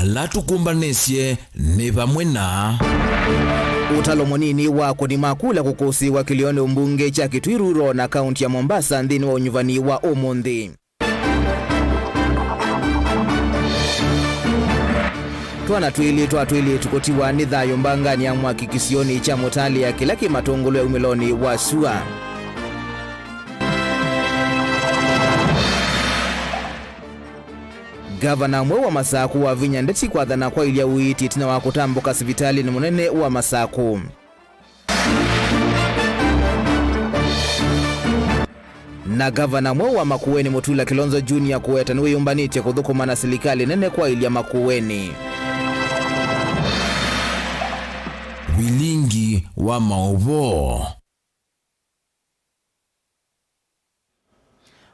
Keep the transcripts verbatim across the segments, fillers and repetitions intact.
Ala tũkũmbanĩsye nĩ vamwe na. Ũtalo mũnini wa akũni ma kula kũkũsĩĩwa kĩlĩonĩ mbunge kya Kitui Rural na kaunti ya Mombasa nthĩnĩ wa ũnyuvani wa ũmũnthĩ. Twana twĩlĩ twa twĩlĩtu kũtiwa nĩ thayũ mbanganĩ ya mwaki kĩsionĩ kya Mũtalĩa kĩla kĩ Matũngũlũ ya umĩlonĩ wa sua. Ngavana mweũ wa Masakũ wavinya ndeti kwathana kwa ilya ũiiti ĩtina wa kũtambũka sivitalĩnĩ mũnene wa Masakũ. Na ngavana mweũ wa Makueni Mutula Kilonzo Junior kũweta nĩwĩyũmbanĩtye kũthũkũma na silikalĩ nene kwaĩlya Makueni. Vilingi wa maũvoo.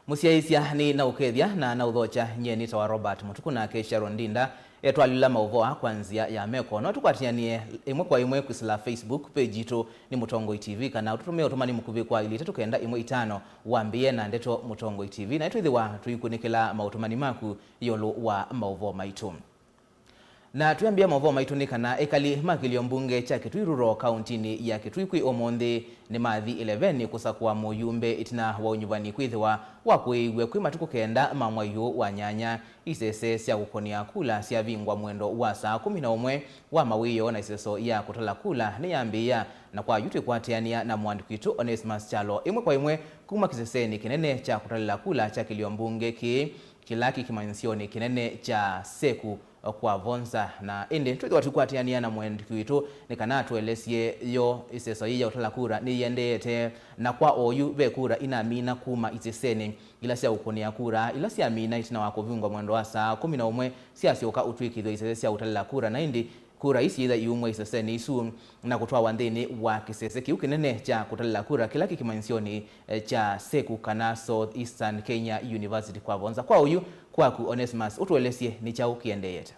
Mũsyaĩĩsya nĩ naũkethya na naũthokya, nyie nĩtawa Robert Mũtuku, nake Sharon Ndinda etwalĩla maũvoo kwa nzĩa ya meko. No tũkwatĩanĩe ĩmwe kwa ĩmwe kwĩsĩla Facebook page yitũ nĩ Mũtongoi T V, kana ũtũtũmĩe ũtũmani mũkuvĩ kwa ilĩ itatũ kenda ĩmwe itano, wambĩĩe na ndeto Mũtongoi T V, na nĩtwĩthĩwa tũikunĩkĩla maũtũmani maku ĩũlũ wa maũvoo maitũ. Na twĩambĩa maũvoo maitũ nĩ kana ekali ma kĩlio mbunge kya Kitui Rural kauntinĩ ya Kitui kwĩ ũmũnthĩ nĩmathi ĩlevenĩ kũsakũa mũyumbe ĩtina wa ũnyuvani kwĩthĩwa wakũĩiw'e kwĩ matukũ kenda ma mwai ũũ wa nyanya. Isese sya kũkũnĩa kula syavingwa mwendo wa saa kũmi na ũmwe wa mawĩoo, na ĩseso ya kũtala kula nĩyambĩĩa, na kwa yu twĩkwatĩanĩa na mũandĩki witũ Onesmus Kyalo ĩmwe kwa ĩmwe kuma kĩsesenĩ kĩnene kya kũtalĩla kula kya kĩlio mbunge kĩĩ, kĩla kĩ kĩmanyĩsyonĩ kĩnene kya Seku kwa Vonza. Na ĩndĩ twĩthĩwa tũikwatĩanĩa na mũandĩki witũ nĩ kana atũelesye yo ĩseso yĩĩ ya ũtala kura nĩyĩendeete, na kwa oyu ve kura inamina kuma isesenĩ ila sya ũkũnĩa kura ila syamina ĩtina wa kũvingwa mwendo wa saa kũmi na ũmwe syasyoka ũtw'ĩkĩthw'a isese sya ũtalĩla kura, na ĩndĩ kura ii syĩtha iumw'a isesenĩ isu na kũtwawa nthĩnĩ wa kĩsese kĩu kĩnene kya kũtalĩla kura kĩla kĩ kĩmanyĩsyonĩ, eh, kya Seku kana South Eastern Kenya University kwa Vonza. Kwa oyu kwaku Onesmus, ũtũelesye nĩ kyaũ kĩendeete?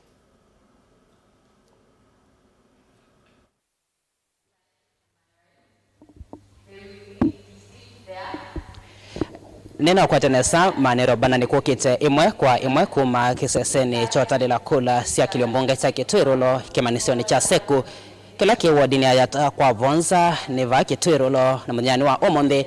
Nĩnakwata nesa maanĩro mana nĩkũkĩte ĩmwe kwa ĩmwe kuma kĩsesenĩ kya ũtalĩla kula sya kĩlio mbunge kya Kitui Rural kĩmanyĩsyonĩ kya Seku, kĩla kĩ wodinĩ ya Yatta kwa Vonza. Nĩ vaa Kitui Rural na mũthenyanĩ wa ũmũnthĩ.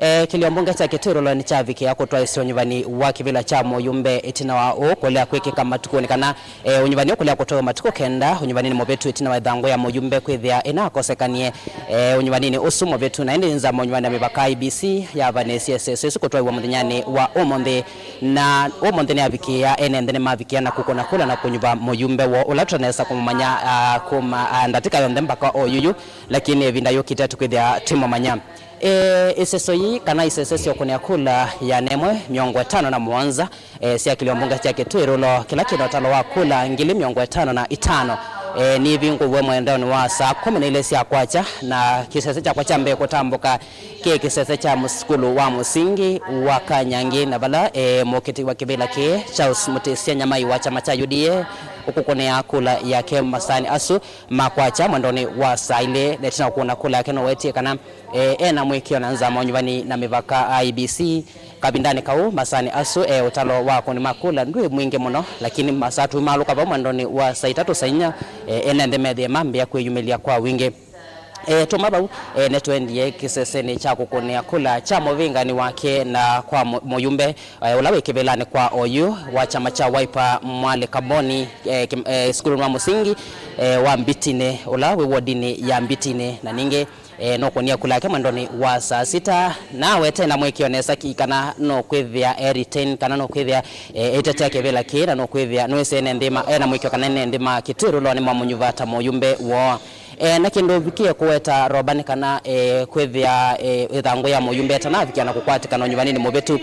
E, kĩlio mbunge kya Kitui Rural nĩkyavikĩa kũtwaĩsya ũnyuvani wa kĩvĩla kya mũyumbe ĩtina wa ũũ kũlea kwĩkĩka matukũnĩ kana, e, ũnyuvani ũkũlea kũtwaĩwa matukũ kenda ũnyuvaninĩ mũvĩtu ĩtina wa ĩthangũ ya mũyumbe kwĩthĩa ĩnakosekanie. E, ũnyuvaninĩ ũsu mũvĩtu, na ĩndĩ nzama ũnyuvani na mĩvaka I E B C yavanĩsye ĩseso ĩsu kũtwaĩwa mũthenyanĩ wa ũmũnthĩ, na ũmũnthĩ nĩyavikĩa, ene nthĩ nĩmavikĩa na kũkũna kula na kũnyuva mũyumbe woo ũla tũtanesa kũmũmanya, a, kuma, a, ndatĩka yonthe mpaka oyuyu, lakini ĩvinda yũkĩte tũkwĩthĩa twĩmũmanya. E, ĩseso yĩĩ kana isese sya ũkũnĩa kula ya nemwe mĩongo ĩtano na mũonza, e, sya kĩlio mbunge kya Kitui Rural kĩla kĩna ũtalo wa kula ngili mĩongo ĩtano na itano, e, nĩvingũiwe mwendeonĩ wa saa kũmi na ilĩ sya kwakya, na kĩsese kyakwa kya mbee kũtambũka kĩ kĩsese kya mũs-, sukulu wa mũsingi wa Kanyangi, na vala, e, mũkiti wa kĩvĩla kĩĩ Charles Mutisya Nyamai wa kyama kya U D A ũkũkũnĩa kula yake masaanĩ asu ma kwakya mwendeonĩ wa saa ilĩ, na ĩtina wa kũkũna kula yake nũwetie kana e, ena mũĩkĩĩo na nzama ũnyuvani na mĩvaka I E B C. Kavindanĩ kau, masaanĩ asu, e, ũtalo wa akũni ma kula ndwĩ mwingĩ mũno, lakini masaa tũimaalũka vau mwendeonĩ wa saa itatũ saa inya, e, ene nthĩ methĩe mambĩĩa kwĩyumĩlya kwa wingĩ. E, tuma vau, e, nĩtwendie kĩsesenĩ kya kũkũnĩa kula kya mũvĩnganĩ wake na kwa mũ-, mũyumbe, e, ũla wĩ kĩvĩlanĩ kwa oyu wa kyama kya Wiper Mwale Kaboni, e, kĩ-, e, sukulunĩ wa mũsingi, e, wa Mbitinĩ, ũla wĩ wodinĩ ya Mbitinĩ, na ningĩ e, nũkũnĩa kula yake mwendeonĩ wa saa sita, na awete na mũĩkĩĩo nesa ki kana nũkwĩthĩa e retain kana nũkwĩthĩa, e, eitetea kĩvĩla kĩĩ, na nũkwĩthĩa nũĩsĩ ene nthĩ ma, ena mũĩkĩĩo kana ene nthĩ ma Kitui Rural nĩmamũnyuva ta mũyumbe woo. E, na kĩndũ ũvikĩe kũweta Roba nĩ kana, e, kwĩthĩa, e, ĩthangũ ya mũyumbe ĩtanavikĩa na kũkwatĩkana ũnyuvaninĩ mũvĩtu,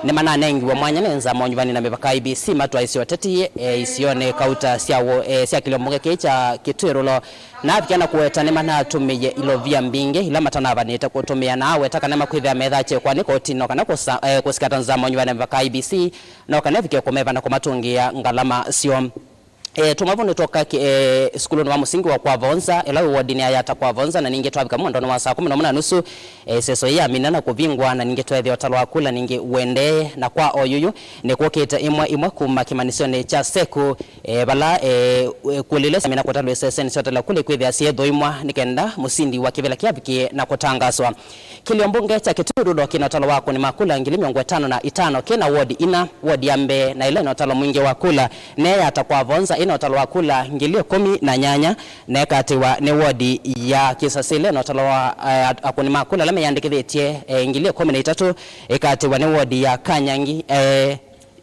nĩmananengiwe mwanya nĩ nzama ũnyuvani na mĩvaka I E B C matwaĩsye ũteti, e, isionĩ kauta sya wũ-, e, sya kĩlio mbunge kĩĩ kya Kitui Rural. Na avikĩa na kũweta nĩmanatũmĩie ilovia mbingĩ ila matanavanĩte kũtũmĩa, na aweta kana makwĩthĩa methaa kyekwanĩ kotinĩ no kana kũsa-, eh, kũsikata nzama ũnyuvani na mĩvaka I E B C, no kana ĩvike kũmeva na kũmatũngĩĩa ngalama syoo. E, tuma vau nĩtwoka ki- e, sukulunĩ wa mũsingi wa Kwa Vonza, ĩla wĩ wodinĩ ya Yata Kwa Vonza, na ningĩ twavika mwendonĩ wa saa kũmi na ũmwe na nusu, e, ĩseso yĩĩ yamina na kũvingwa, na ningĩ tweethĩa ũtalo wa kula ningĩ ũendee. Na kwa oyuyu nĩkũkĩte imwe imwe kuma kĩmanyĩsyonĩ kya seku, e, vala, e, kũlile syamina kũtalwa isesenĩ sya ũtalo wa kula ikwĩthĩa syĩthũimwa nĩ kenda mũsindi wa kĩvĩla kĩavikie na kũtangaswa. Kĩlio mbunge kya Kitui Rulo kĩna ũtalo wa akũni ma kula ngili mĩongo ĩtano na itano kĩna wodi ina. Wodi ya mbee na ĩla ĩna ũtalo mwingĩ wa kula nĩ Yata Kwa Vonza ĩna ũtalo wa kula ngili ĩkũmi na nyanya, na ĩkatĩwa nĩ wodi ya Kisasi ĩla ĩna ũtalo wa, eh, at- akũni ma kula ala meyandĩkĩthĩtye, eh, ngili ĩkũmi na itatũ, ĩkatĩwa nĩ wodi ya Kanyangi, eh,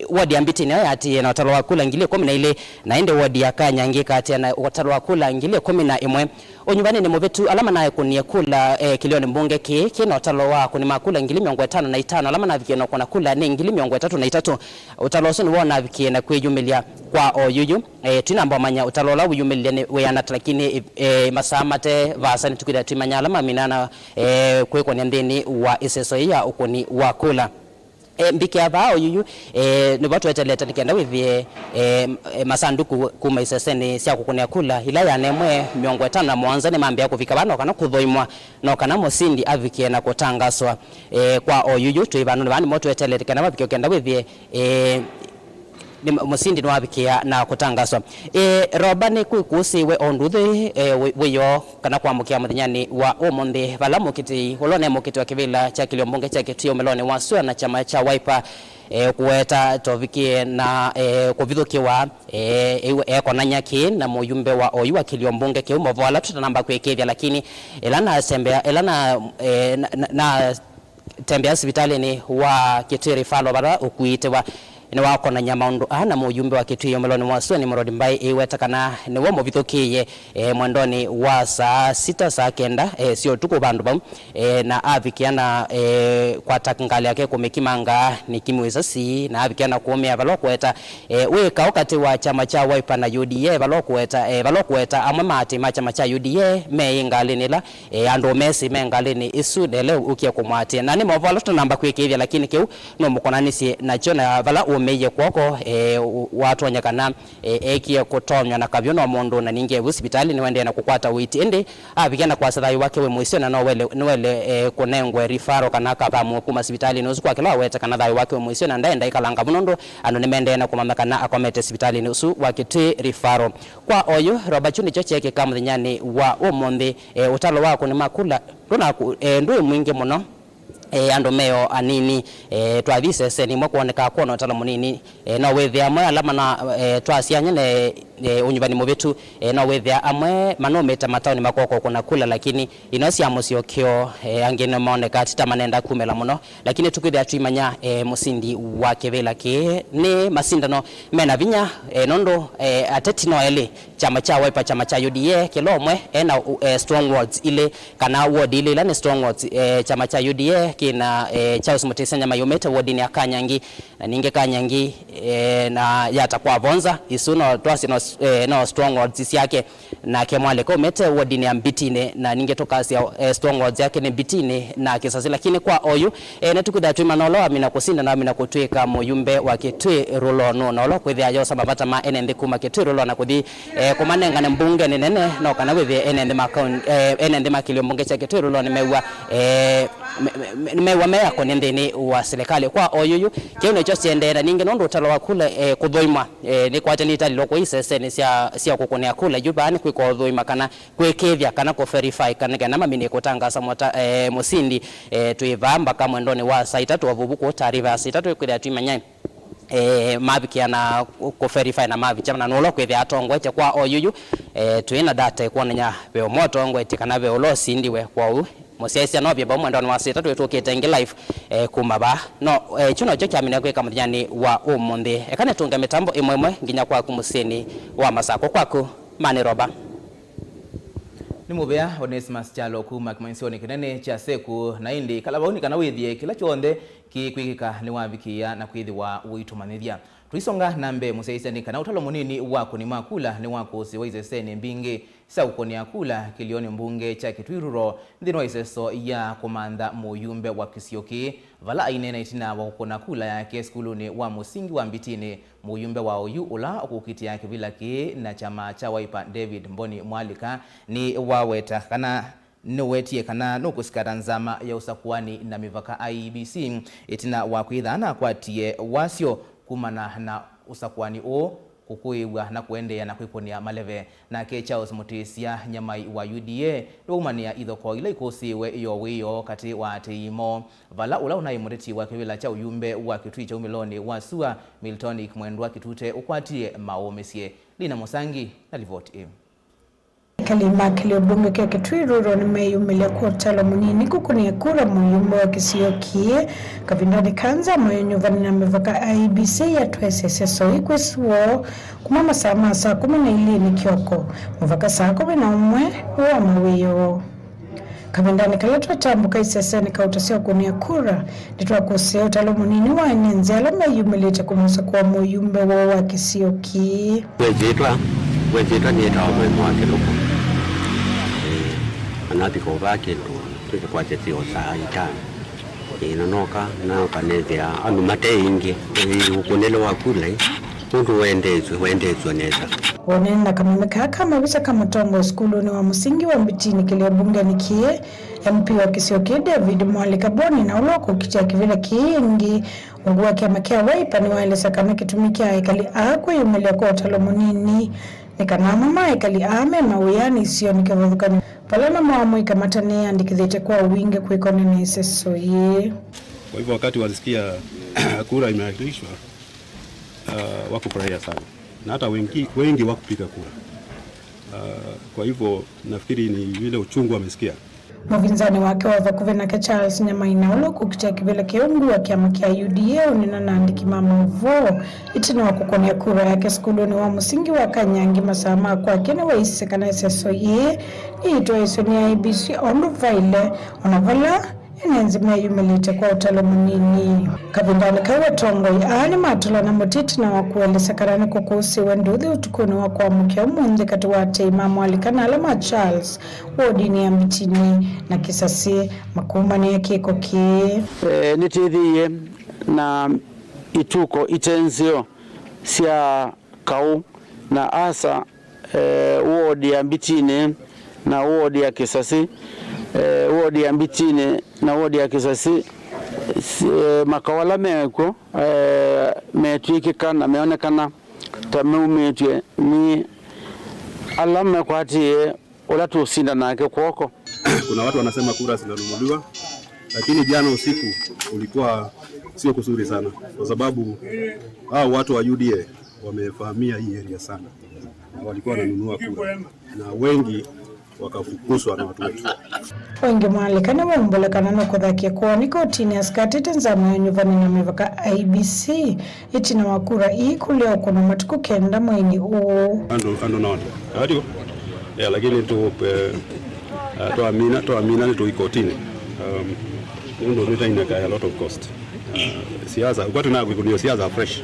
wodi ya Mbiti nĩyo yaatĩĩe na ũtalo wa kula ngili ĩkũmi na ilĩ, na ĩndĩ wodi ya Kanyangi ĩkaatĩĩa na ũtalo wa kula ngili ĩkũmi na ĩmwe. Ũnyuvanĩnĩ mũvĩtu, ala manaekũnie kula, eh, kĩlionĩ mbunge kĩĩ kĩ na ũtalo wa akũni ma kula ngili mĩongo ĩtano na itano, ala manavikie na ũkũna kula nĩ ngili mĩongo ĩtatũ na itatũ. Ũtalo ũsu nĩw'o ũnavikie na kwĩyumĩlya kwa oyuyu. Eh, twinamba ũmanya ũtalo ũla wĩyumĩlye nĩ wĩana ata, lakini, eh, masaa mate vaasa nĩtũkwĩthĩa twĩmanya ala maminaa na, eh, kwĩkũnĩa nthĩnĩ wa ĩseso ĩĩ ya ũkũni wa kula. E, mbikĩa vaa oyuyu, e, nĩvo twetelete nĩ kenda wĩthĩe, e, e, masanduku kuma isesenĩ sya kũkũnĩa kula ila yanemwe mĩongo ĩtano na mũonza nĩmambĩa kũvika vaa no kana kũthũimwa no kana mũsindi avikie na kũtangaswa. E, kwa oyuyu twĩ vandũnĩ vaa nĩmo twetelete kenda vavike kenda wĩthĩe, e, nĩ mũsindi nĩwavikĩa na kũtangaswa. E, Roba nĩ kwĩkũsĩĩwe o nduthĩ, e, wĩ- wĩoo kana kwamũkĩa mũthenyanĩ wa ũmũnthĩ, vala mũkĩtĩi ũla ũne mũkĩtĩ wa kĩvĩla kya kĩlio mbunge kya Kitui ũmĩlonĩ wa sua na kyama kya Wiper, e, kũweta tovikie na, e, kũvithũkĩwa, e, ĩu ekonany'a kĩĩ na mũyumbe wa oyu wa kĩlio mbunge kĩu. Mavo ala tũtanamba kwĩkĩĩthya, lakini ĩla natembea, ĩla na, e, na, na, na tembea sivitalĩnĩ wa Kitui Referral vala ũkuĩtĩwa nĩwakonany'a maũndũ aa na mũyumbe wa Kitui ũmĩlonĩ wa sua nĩ Mũrodi Mbai ĩweta kana nĩwe mũvithũkĩĩe, e, mwendonĩ wa saa sita, saa kenda, e, sya ũtukũ vandũ vau, e, na avikĩa na, e, kwata ngalĩ yake kũmĩkimanga nĩkimwĩsa sii na avikĩa na kũũmĩa vala ũkũweta, e, wĩkao katĩ wa kyama kya Wiper na U D A vala ũkũweta, e, vala ũkũweta amwe maatĩĩ ma kyama kya U D A meĩ ngalĩnĩ ĩla e, andũ mesĩ me ngalĩnĩ ĩsu ndeleu ũkie kũmwatĩa. Na nĩ mavo ala tũtanamba kwĩkĩĩthya, lakini kĩu nũmũkonanisye nakyo na vala ũmĩie kw'oko, e, watony'a kana, e, ekie kũtonywa na kavyũ no mũndũ, na ningĩ evu sivitalĩ nĩwaendee na kũkwata ũiiti, ĩndĩ avikĩa na kwasya thayũ wake wĩ mũisyo na no wele, nĩwele, e, kũnengwe rifaro kana akathamũwe kuma sivitalĩnĩ ũsu kwa kĩla waweta kana thayũ wake wĩ mũisyo na ndaenda ĩkalanga vu nũndũ andũ nĩmaendee na kũmanya kana akomete sivitalĩnĩ ũsu wa Kitui rifaro. Kwa oyu, Roba, kyu nĩkyo kyeekĩka mũthenyanĩ wa ũmũnthĩ. E, ũtalo wa akũni ma kula ndũnaku- e, ndwĩ mwingĩ mũno. E, andũ meyo anini, e, twathi isesenĩ imwe kwoneka kwona ũtalo mũnini. E, no wĩthĩa amwe ala mana, e, twasiany'a na, e, ũnyuvanĩ mũvĩtu, e, no wĩthĩa amwe manũmĩte mataoni makoka ũkũna kula, lakini ino sya mũsyokeo, e, angĩ nĩmoneka ti ta manenda kumĩla mũno. Lakini tũkwĩthĩa twĩmanya, e, mũsindi wa kĩvĩla kĩĩ nĩ masindano mena vinya, e, nũndũ, e, ateti no elĩ, kyama kya Wiper, kyama kya U D A, kĩla ũmwe ena, e, strongholds ilĩ, kana ward ilĩ ila nĩ strongholds. E, kyama kya U D A kĩna, e, Charles Mũtĩsya Nyama yumĩte wardinĩ ya Kanyangi, na ningĩ Kanyangi, e, na Yata Kwa Vonza, isu no twasye no, e, no strongholds syake. Nake Mwalĩka umĩte wodinĩ ya Mbitinĩ, na ningĩ tũkasya, eh, strongholds yake nĩ Mbitinĩ na Kĩsasi. Lakini kwa oyu, eh, nĩtũkwĩthĩa twĩmanya ũla wamina kũsinda na wamina kũtw'ĩka mũyumbe wa Kitui Rũlonũ, na ũla ũkwĩthĩa yosa mavata ma ene nthĩ kuma Kitui Rũlonũ na kũthi, eh, kũmanengane mbungenĩ nene, no kana wĩthĩe ene nthĩ ma kaun- eh, ene nthĩ ma kĩlio mbunge kya Kitui Rũlonũ nĩmew'a, eh, me- me- nĩmew'a me akũni nthĩnĩ wa silikalĩ. Kwa oyuyu, kĩu nĩkyo kĩendee, na ningĩ nũndũ ũtalo wa kula, eh, kũthũimwa, eh, nĩkwatya nĩtalilwa kũi isesenĩ sya, sya kũkũnĩa kula yu vaa nĩ kwĩka ũthũima kana kwĩkĩĩthya kana kũverify kana nĩ kenda maminie kũtangasa mũta-, eh, mũsindi. Eh, twĩ vaa mbaka mwendonĩ wa saa itatũ wa vuvu kũu taarifa ya saa itatũ ĩkwĩthĩa twĩmanya, eh, mavikĩa na kũverify na mavikya na nũla kwĩthĩa atongoetye kwa oyuyu. Eh, twĩ na data ĩkwonany'a ve ũmwe ũtongoetye kana ve ũla ũsindiwe. Kwoou mũsyaĩĩsya no vyeva mwendonĩ wa saa itatũ ĩtũkĩte ĩngĩ live, eh, kuma vaa. No, eh, kyu nokyo kyamina kwĩka mũthenyanĩ wa ũmũnthĩ. Eka nĩtũnge mĩtambo ĩmwe ĩmwe nginya kwaku mũsyĩnĩ wa Masakũ kwaku. Mani Roba. Nĩ mũvea Onesimus Kyalo kuma kĩmanyĩsyonĩ kĩnene kya Seku, na ĩndĩ kala vau nĩ kana wĩthĩe kĩla kyonthe kĩkwĩkĩka nĩwavikĩĩa na kwĩthĩwa ũitũmanyĩthya. Tũisonga na mbee, mũsyaĩĩsya nĩ kana ũtalo mũnini wa akũni ma kula nĩwakũsĩĩwe isesenĩ mbingĩ sya kũkũnĩa kula kĩlĩonĩ mbunge kya Kitui Rural nthĩnĩ wa ĩseso ya kũmantha mũyumbe wa kĩsio kĩĩ, vala aineena ĩtina wa kũkũna kula yake sukulunĩ wa mũsingi wa Mbitinĩ. Mũyumbe wa oyu ũla ũkũkitĩa kĩvĩla kĩĩ na kyama kya Wiper, David Mboni Mwalika, nĩwaweta kana nĩwetie kana nũkũsikata nzama ya ũsakũani na mĩvaka, I E B C, ĩtina wa kwĩtha nakwatie wasyo kumana na ũsakũani ũũ kũkũĩw'a na kũendeea na kwĩkũnĩa maleve. Nake Charles Mutisya Nyamai wa U D A nĩwaumanĩa ithokoo ila ikũsĩĩwe yo wĩoo katĩ wa aatĩĩi moo, vala ũla ũnaĩ mũteti wa kĩvĩla kya ũyumbe wa Kitui kyaumĩlonĩ wa sua, Miltonic Mwendwa Kitute, ũkwatie maũmĩsye. Lina Mũsangi na livoti ĩĩ. Ekali ma kĩlĩo mbunge kya Kitui Rural nĩmeyumĩlya kwa ũtalo mũnini kũkũnĩa kura mũyumbe wa kĩsio kĩĩ, kavindanĩ ka nzama ya ũnyuvani na mĩvaka, I E B C, yatwesesya soi kwĩsĩ woo kuma masaa ma saa kũmi na ilĩ nĩ kĩoko mũvaka saa kũmi na ũmwe wa mawĩoo. Kavindanĩ kala twatambũka isesenĩ kauta sya kũnĩa kura, nĩtwakũsĩe ũtalo mũnini wa ene nzĩ ala meyumĩlĩte kũmũsakũa mũyumbe woo wa kĩsio kĩĩ. Ngwĩsĩtwa, ngwĩsĩtwa nĩtawa Mwemwa wa Kĩlũkũ. Ĩĩ, anavika ũvaa kĩndũ twĩke kwasya sio saa itano. Ĩĩ, na noka, noka nethĩa andũ mate ĩngĩ. Ĩĩ, ũkũnĩle wa kula, ĩ, ũndũ wendeesw'e, wendeesw'e nesa. Wonene na kameme kaa ka mavisa ka mũtongoi sukulunĩ wa mũsingi wa Mbitinĩ kĩlĩo mbungenĩ kĩĩ, M P wa kĩsio kĩĩ David Mwalika Boni, na ũla ũkũkitĩa kĩvĩla kĩĩ ĩngĩ, ungu wa kyama kya Wiper, nĩwaelesya kana kĩtumi kya ekali aa kwĩyumĩlya kwa ũtalo mũnini nĩ kana amwe ma ekali aa me mawĩanĩ isionĩ kĩvathũkany'o, vala namo amũika mataneandĩkĩthĩte kwa wingĩ kwĩkonene na ĩseso yĩĩ. Kwa hivyo wakati walisikia kura imeahirishwa, uh, wakufurahia sana. Na hata wengi, wengi wakupiga kura. Uh, kwa hivyo nafikiri ni ile uchungu wamesikia. Mũvinzani wake wa vakuvĩ nake Charles Nyamaina, ũla ũkũkitĩa kĩvĩla kĩĩ ungu wa kyama kya U D A, ũnena na andĩki ma maũvoo ĩtina wa kũkũnĩa kura yake sukulunĩ wa mũsingi wa Kanyangi masaa ma kwakya, nĩwaisye kana ĩseso yĩĩ nĩyĩtwaĩĩsw'e nĩ I E B C o ũndũ vaĩle, o na vala ene nzĩ meyumĩlĩte kwa ũtalo mũnini. Kavindanĩ kau, atongoi aa nĩmatũlana mũtĩ ĩtina wa kũelesya kana nĩkũkũsĩwe ndũthi ũtukũnĩ wa kũamũkĩa ũmũnthĩ katĩ wa aatĩĩi ma Mwalika na ala ma Charles wodinĩ ya Mbitinĩ na Kĩsasĩ makũmanĩa kĩko kĩĩ. Eh, nĩtĩthĩie na ituko ite nzeo sya kaũ na asa, eh, wodi ya Mbitinĩ na wodi ya Kĩsasĩ, eh, wodi ya Mbitinĩ na wodi ya Kĩsasĩ, si-, eh, makaũ ala mekw'o, eh, metw'ĩkĩka na meonekana ta meumĩtw'e nĩ ala mekwatĩĩe ũla tũũsinda nake kw'oko. Kuna watu wanasema kura zinanunuliwa, lakini jana usiku ulikuwa sio kuzuri sana, kwa sababu hao watu wa U D A wamefahamia hii area sana, na walikuwa wananunua kura, na wengi wakafukuzwa na watu wetu. Wingĩ Mwalika nĩwaumbũle kana nũkũthakĩe kũoni kotinĩ asikatĩte nzama ya ũnyuvani na mĩvaka, I E B C, ĩtina wa kura ii kũlea ũkũnwa matukũ kenda mweinĩ ũũ. Andũ, andũ nao ndio. Ndio. Yeah, lakini tu, eh, ah, twamina, twamina nĩ tũi kotini. Um, nĩ ũndũ nĩ taineka a lot of cost. Uh, siasa, kwa tuna kuikunio siasa fresh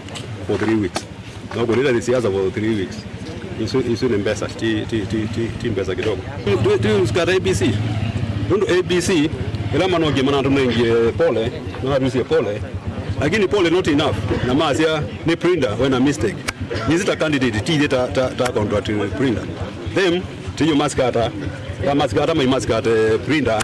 for three weeks. No kũlĩla nĩ siasa for three weeks. Isu, isu nĩ mbesa, ti, ti, ti, ti, ti mbesa kidogo. Tu, tu, tu, sikata A B C. Nũndũ A B C, ĩla manokie manatũnengie pole, manatusie pole. Lakini pole not enough. Na masya nĩ printer wena mistake. Nĩsĩ ta candidate, ti ithyĩ ta, ta, ta contract printer. Them, tiyo masikata, ta masikata, mai masikate printer,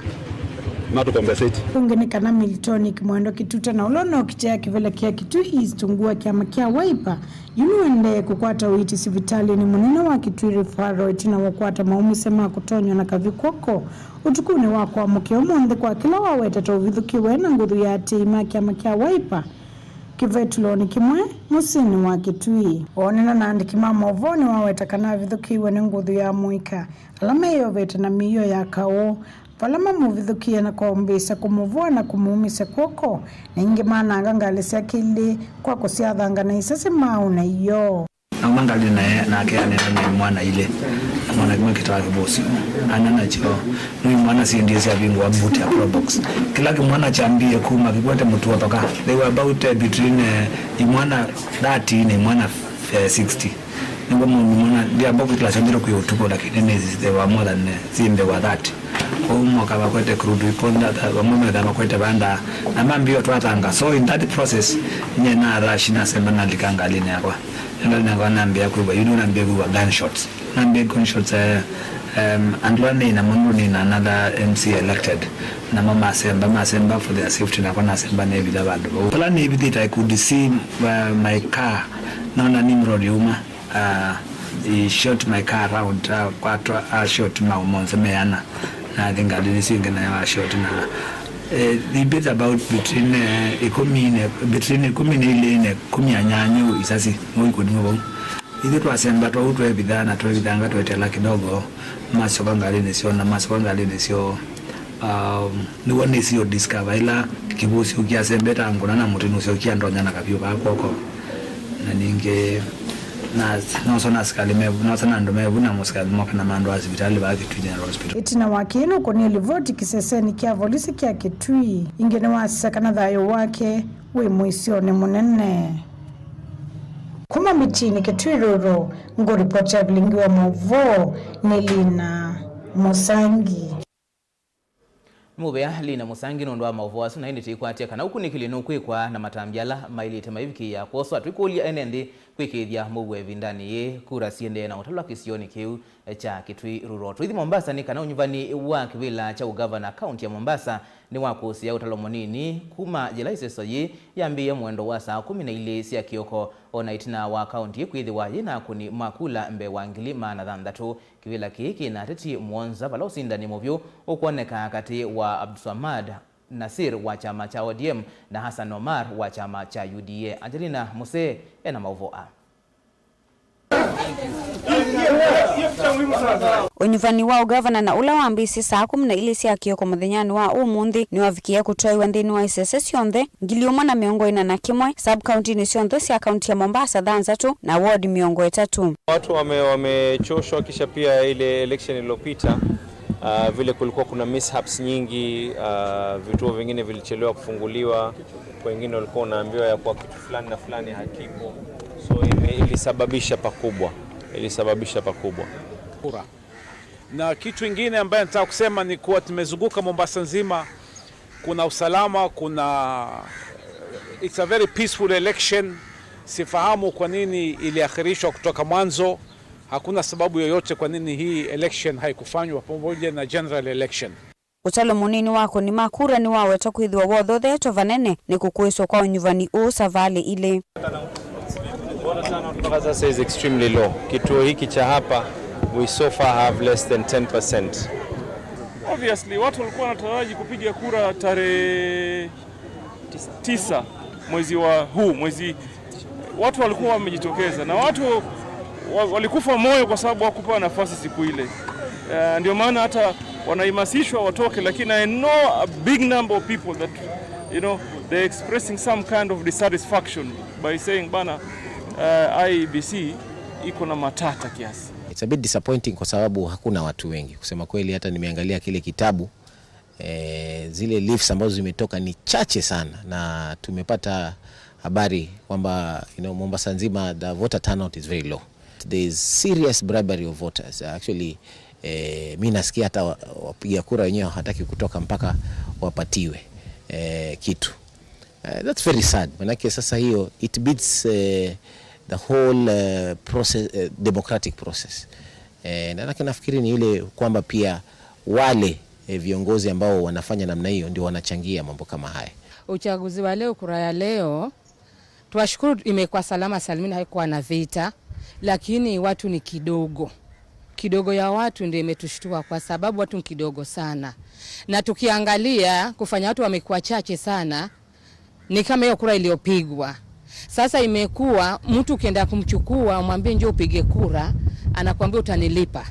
matu compensate. Ũngĩ nĩ kana Miltonic Mwendwa Kĩtute na ũla ũnokitĩa kĩvĩla kĩa Kitui East ungu wa kyama kya Wiper, yu nũendee kũkwata ũiiti sivitalĩnĩ mũnene wa Kitui Referral ĩtina wa kũkwata maũmĩsye ma kũtonywa na kavyũ kw'oko ũtukũnĩ wa kũamũkĩa ũmũnthĩ kwa kĩla waweta ta ũvithũkĩwe na nguthu ya aatĩĩi ma kyama kya Wiper kĩvetũlonĩ kĩmwe mũsyĩnĩ wa Kitui. Onena na andĩki ma maũvoo nĩwaweta kana avithũkĩiwe nĩ nguthu ya mũika ala meyovete na mĩio ya kaũ, vala mamũvithũkĩe na kwambĩĩsya kũmũvũa na kũmũmĩsya kw'oko, na ĩngĩ mananga ngalĩ syake ilĩ kwa kũsyathanga na isasi maũ na iyoo. Auma ngalĩ naye, nake aneenany'a imwana ilĩ, na mwana kĩmwe kĩtawa Kĩvũsyo. Ana nakyo, nĩ imwana syendie syavingũa boot ya Probox. Kĩla kĩmwana kyambie kuma kĩkwete mũtuo thoka. They were about, eh, between, eh, imwana thirty na imwana, eh, sixty. Nĩw'o mũndũ mwana, ndiamba kwĩkĩla syonthe kwĩ ũtukũ, lakini nĩ, they were more than, eh, syĩ mbee wa thirty. Kwoou moka vakwete crude weapon, vamwe metha vakwete vanda, na mambie ũtwathanga. So in that process, nye na rush, nasemba nalika ngalĩnĩ yakwa. Ngalĩnĩ yakwa nambia kwĩw'a, you know, nambia kwĩw'a gunshots. Nambia gunshots, eh, um, andũ ala nĩ namo nĩ na another M C A elected. Namo masemba, masemba for their safety, nakwa nasemba nevitha vandũ vau. Vala nĩvithĩte, I could see, uh, my car, nona Nimrod yuma. Uh, he shot my car around, uh, kwatwa, uh, shot mau monthe meana. Na I think ngalĩ nĩsyo ingĩ nayo wa shot na, eh, they beat about between, eh, ikũmi ne, between ikũmi na ilĩ na ikũmi na nyanya isasi, no ikũni vau. Ithyĩ twasemba twau twevitha na twevithanga twetela kidogo, masyoka ngalĩnĩ syoo na masyoka ngalĩnĩ syoo. Um, nĩw'o nĩsio discover ĩla kĩvũsyo kĩasembete angũna na mũtĩ nũsyokie andonya na kavyũ kaa kw'oko. Na ningĩ, na, nosa na asikalĩ mevu, nosa na andũ mevu na mũsikalĩ moka na mandwaa sivitalĩ vaa Kitui General Hospital. Ĩtina wa kĩĩ nũkũnie livoti kĩsesenĩ kya volisi kya Kitui, ingĩ nĩwasisya kana thayũ wake wĩ mũisyonĩ mũnene. Kuma Mitinĩ, Kitui Rural, ngũripoti ya vilingi wa maũvoo nĩ Lina Mũsangi. Nĩ mũvea Lina Mũsangi nũndũ wa maũvoo asu, na ĩndĩ tũikwatya kana ũkunĩkĩli nũkwĩkwa na matambya ala maĩlĩte maivikĩĩa kwoswa. Twĩkũlya ene nthĩ kwĩkĩĩthya mũuo ĩvindanĩ yĩĩ, kura siendee na ũtalwa kĩsionĩ kĩu kya Kitui Rural. Tũithi Mombasa nĩ kana ũnyuvani wa kĩvĩla kya ũgavana kaunti ya Mombasa nĩwakũsĩa ũtalo mũnini kuma yĩla ĩseso yĩĩ yambĩĩe mwendo wa saa kũmi na ilĩ sya kĩoko, o na ĩtina wa kaunti ĩĩ kwĩthĩwa yĩ na akũni ma kula mbee wa ngili maana thanthatũ. Kĩvĩla kĩĩ kĩ na ateti mũonza, vala ũsindani mũvyũ ũkwoneka katĩ wa Abdulswamad Nasir wa kyama kya O D M na Hassan Omar wa kyama kya U D A. Angelina Musee ena maũvoo aa. Ũnyuvani wa ũgavana na ũla wambĩĩsye saa kũmi na ilĩ sya kĩoko mũthenyanĩ wa ũmũnthĩ nĩwavikĩĩa kũtwaĩwa nthĩnĩ wa isese syonthe ngili ĩmwe na mĩongo ĩna na kĩmwe, sub-kauntinĩ syonthe sya kaunti ya Mombasa thanthatũ na ward mĩongo ĩtatũ. Watu wame-, wamechoshwa, kisha pia ile election iliyopita, ah, vile kulikuwa kuna mishaps nyingi, ah, vituo vingine vilichelewa kufunguliwa, wengine walikuwa wanaambiwa ya kuwa kitu fulani na fulani hakipo. So ime-, ilisababisha pakubwa, ilisababisha pakubwa. Kura. Na kitu ingine ambaye nataka kusema ni kuwa tumezunguka Mombasa nzima, kuna usalama, kuna, it's a very peaceful election. Sifahamu kwa nini iliakhirishwa kutoka mwanzo. Hakuna sababu yoyote kwa nini hii election haikufanywa pamoja na general election. Ũtalo mũnini wa akũni ma kura nĩwawetwa kwĩthĩwa wothotheetwe vanene nĩ kũkũĩswa kwa ũnyuvani ũũ savalĩ ilĩ. Mpaka sasa is extremely low. Kituo hiki cha hapa, we so far have less than ten percent. Obviously, watu walikuwa wanataraji kupiga kura tarehe tisa mwezi wa huu, mwezi, watu walikuwa wamejitokeza na watu wa-, walikufa moyo kwa sababu hawakupewa nafasi siku ile. Eh, ndio maana hata wanaimasishwa watoke, lakini I know a big number of people that, you know, they're expressing some kind of dissatisfaction by saying, "Bana, eh, I E B C iko na matata kiasi." It's a bit disappointing kwa sababu hakuna watu wengi. Kusema kweli, hata nimeangalia kile kitabu, eh, zile leafs ambazo zimetoka ni chache sana, na tumepata habari kwamba, you know, Mombasa nzima the voter turnout is very low. There is serious bribery of voters. Actually, eh, mi nasikia hata wa-, wapiga kura wenyewe hawataki kutoka mpaka wapatiwe, eh, kitu. Eh, that's very sad. Manake sasa hiyo, it beats, eh, the whole, eh, process, eh, democratic process. Eh, na nafikiri ni ile kwamba pia wale, eh, viongozi ambao wanafanya namna hiyo ndio wanachangia mambo kama haya. Uchaguzi wa leo, kura ya leo, twashukuru imekuwa salama salimini, haikuwa na vita, lakini watu ni kidogo. Kidogo ya watu ndio imetushtua kwa sababu watu ni kidogo sana. Na tukiangalia kufanya watu wamekuwa chache sana, ni kama hiyo kura iliyopigwa. Sasa imekuwa mtu ukienda kumchukua, umwambie, "Njoo upige kura," anakuambia, "Utanilipa."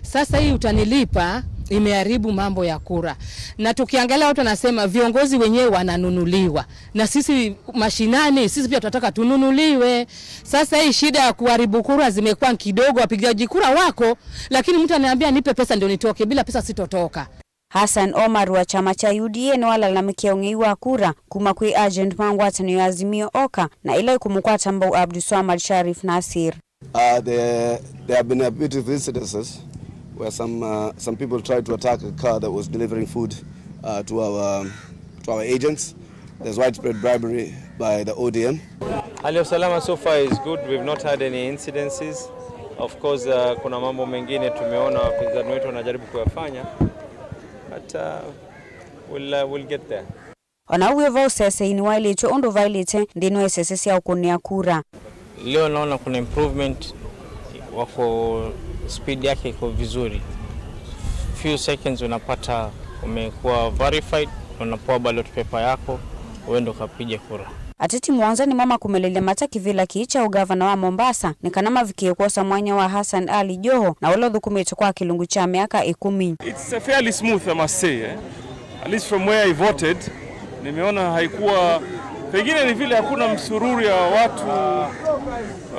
Sasa hii utanilipa, Imeharibu mambo ya kura. Na tukiangalia watu wanasema viongozi wenyewe wananunuliwa. Na sisi mashinani, sisi pia tunataka tununuliwe. Sasa hii shida ya kuharibu kura zimekuwa kidogo, wapigaji kura wako, lakini mtu ananiambia, "Nipe pesa ndio nitoke, bila pesa sitotoka." Hassan Omar wa kyama kya U D A nĩwalalamĩkie ũng'ei wa kura kuma kwĩ agent ma ngwatanĩo ya Azimio oka na ĩla ĩkũmũkwata mbau Abdulswamad Sharif Nasir. Uh, there, there have been a bit of incidences where some, uh, some people tried to attack a car that was delivering food, uh, to our, to our agents. There's widespread bribery by the O D M. Hali ya usalama so far is good. We've not had any incidences. Of course, uh, kuna mambo mengine tumeona wapinzani wetu wanajaribu kuyafanya. But, uh, we'll, uh, we'll get there. Ona ũu wĩvo, ũseseĩ nĩwaĩlĩtw'e ũndũ vaĩlĩte nthĩnĩ wa isese sya ũkũnĩa kura. Leo naona kuna improvement, wako speed yake iko vizuri. Few seconds unapata umekuwa verified, unapewa ballot paper yako, uende ukapige kura. Ateti mũonza nĩmo makũmĩlĩlye mata kĩvĩla kĩĩ kya ũgavana wa Mombasa nĩ kana mavikĩe kwosa mwanya wa Hassan Ali Joho na ũla ũthũkũmĩte kwa kĩlungu kya myaka ĩkũmi. It's a fairly smooth, I must say, eh? At least from where I voted, nimeona haikuwa, pengine ni vile hakuna msururu ya watu,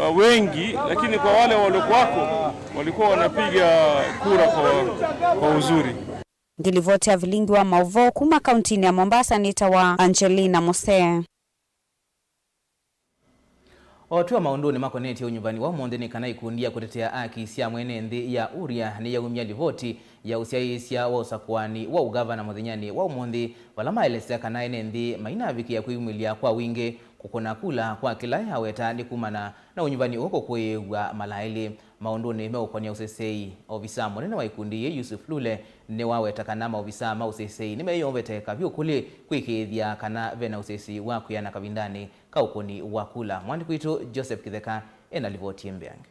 uh, wengi, lakini kwa wale waliokuwako, walikuwa wanapiga kura kwa, kwa uzuri. Ngĩlivoti ya vilingi wa maũvoo kuma kauntinĩ ya Mombasa nĩtawa Angelina Musee. O twĩ o maũndũnĩ makonetye ũnyuvani wa ũmũnthĩ, nĩ kana ikundi ya kũtetea aki sya mwene nthĩ ya Uria nĩyaumya livoti ya ũsyaĩĩsya wa ũsakũani wa ũgavana mũthenyanĩ wa ũmũnthĩ, vala maelesya kana ene nthĩ mainavikĩa kwĩyumĩlya kwa wingĩ kũkũna kula kwa kĩla yaweta nĩ kumana na ũnyuvani ũũ kũkũĩĩw'a mala elĩ. Maũndũnĩ meũkonia ũseseĩ, ovisa mũnene wa ikundi yĩĩ Yusuf Lule nĩwaweta kana maovisa ma ũseseĩ nĩmeyovete kavyũ kũlĩ kwĩkĩĩthya kana vena ũseseĩ wa kwĩana kavindanĩ ka ũkũni wa kula. Mwandĩki witũ Joseph Kĩtheka ena livoti ĩmbeange.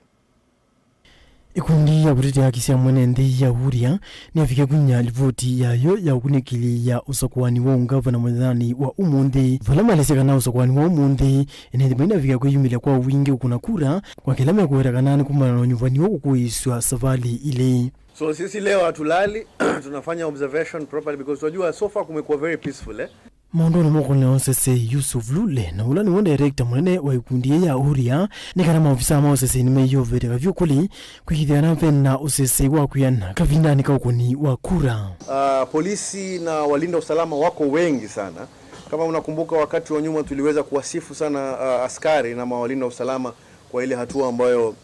Ikundi ya kũtetea haki sya mwene nthĩ ya Uria nĩyavikie kũinyia livoti yayo ya ũkunĩkĩlya ũsakũani wa ũngavana mũthenyanĩ wa ũmũnthĩ, vala maelesya kana ũsakũani wa ũmũnthĩ ene nthĩ mainavikia kwĩyumĩlya kwa wingĩ kũkũna kura kwa kĩla mekũweta kana nĩ kumana na ũnyuvani wa kũkũĩĩsw'a savalĩ ilĩ. So sisi leo hatulali, tunafanya observation properly because tunajua so far kumekuwa very peaceful, eh? Maũndũnĩ meũkonia ũseseĩ, Yusuf Lule, na ũla nĩwe director mũnene wa ikundi yĩĩ ya Uria, nĩ kana maovisa ma ũseseĩ nĩmeyovete kavyũ kũlĩ kwĩkĩĩthya kana vena ũseseĩ wa kwĩana kavindanĩ ka ũkũni wa kura. Ah, polisi na walinda usalama wako wengi sana. Kama unakumbuka, wakati wa nyuma tuliweza kuwasifu sana, ah, askari na mawalinda usalama kwa ile hatua ambayo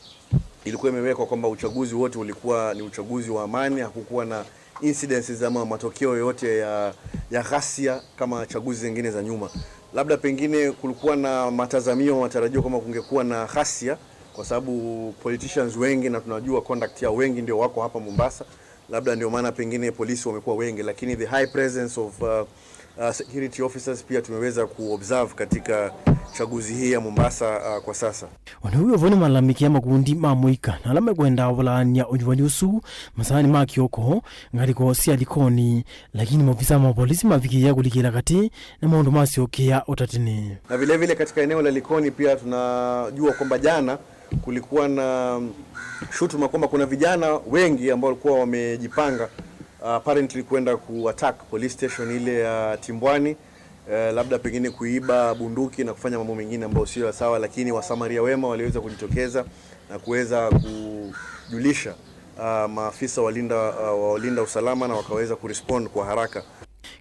ilikuwa imewekwa kwamba uchaguzi wote ulikuwa ni uchaguzi wa amani, hakukuwa na incidences ama matokeo yoyote ya, ya ghasia kama chaguzi zingine za nyuma. Labda pengine kulikuwa na matazamio, matarajio kwamba kungekuwa na ghasia, kwa sababu politicians wengi, na tunajua conduct yao, wengi ndio wako hapa Mombasa, labda ndio maana pengine polisi wamekuwa wengi, lakini the high presence of, uh, uh, security officers pia tumeweza kuobserve katika chaguzi hii ya Mombasa, uh, kwa sasa. Ona ũu wĩvo, nĩmalalamĩkĩa makundi ma mũika na ala mekwenda ũvalaany'a ũnyuvani ũsu masaanĩ ma kĩoko, ngalĩko sya Likoni, lakini maovisa ma polisi mavikĩĩa kũlikĩla katĩ na maũndũ masyokea o ta tene. Na vile vile katika eneo la Likoni pia tunajua kwamba jana kulikuwa na shutuma kwamba kuna vijana wengi ambao walikuwa wamejipanga, uh, apparently kwenda ku attack police station ile ya Timbwani, eh, labda pengine kuiba bunduki na kufanya mambo mengine ambayo sio ya sawa, lakini wasamaria wema waliweza kujitokeza na kuweza kujulisha, uh, maafisa walinda, uh, wa walinda usalama na wakaweza kurespond kwa haraka.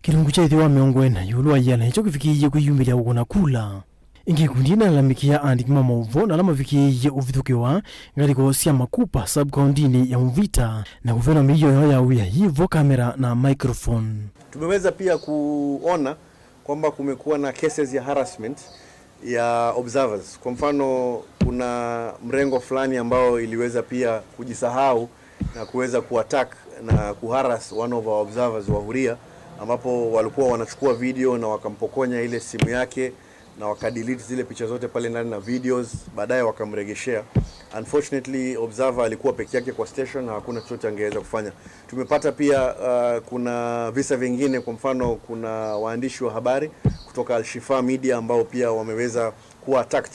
Kĩlungu kya ĩtheo wa mĩongo ĩna ĩũlũ wa ĩana nĩkyo kĩvikĩĩie kwĩyumĩlya kũkũna kula. Ĩngĩ ikundi nĩlalamĩkĩa aandĩki ma maũvoo na ala mavikĩĩie ũvithũkĩwa ngalĩko sya Makupa sub-kauntinĩ ya Mvita na kũvenwa mĩio yoo ya wĩa yĩvo kamera na microphone. Tumeweza pia kuona kwamba kumekuwa na cases ya harassment ya observers. Kwa mfano, kuna mrengo fulani ambao iliweza pia kujisahau na kuweza kuattack na kuharass one of our observers wa huria, ambapo walikuwa wanachukua video na wakampokonya ile simu yake na wakadelete zile picha zote pale ndani na videos, baadaye wakamregeshea. Unfortunately, observer alikuwa peke yake kwa station na hakuna chochote angeweza kufanya. Tumepata pia, uh, kuna visa vingine, kwa mfano kuna waandishi wa habari kutoka Al Shifa Media ambao pia wameweza kuwa attacked,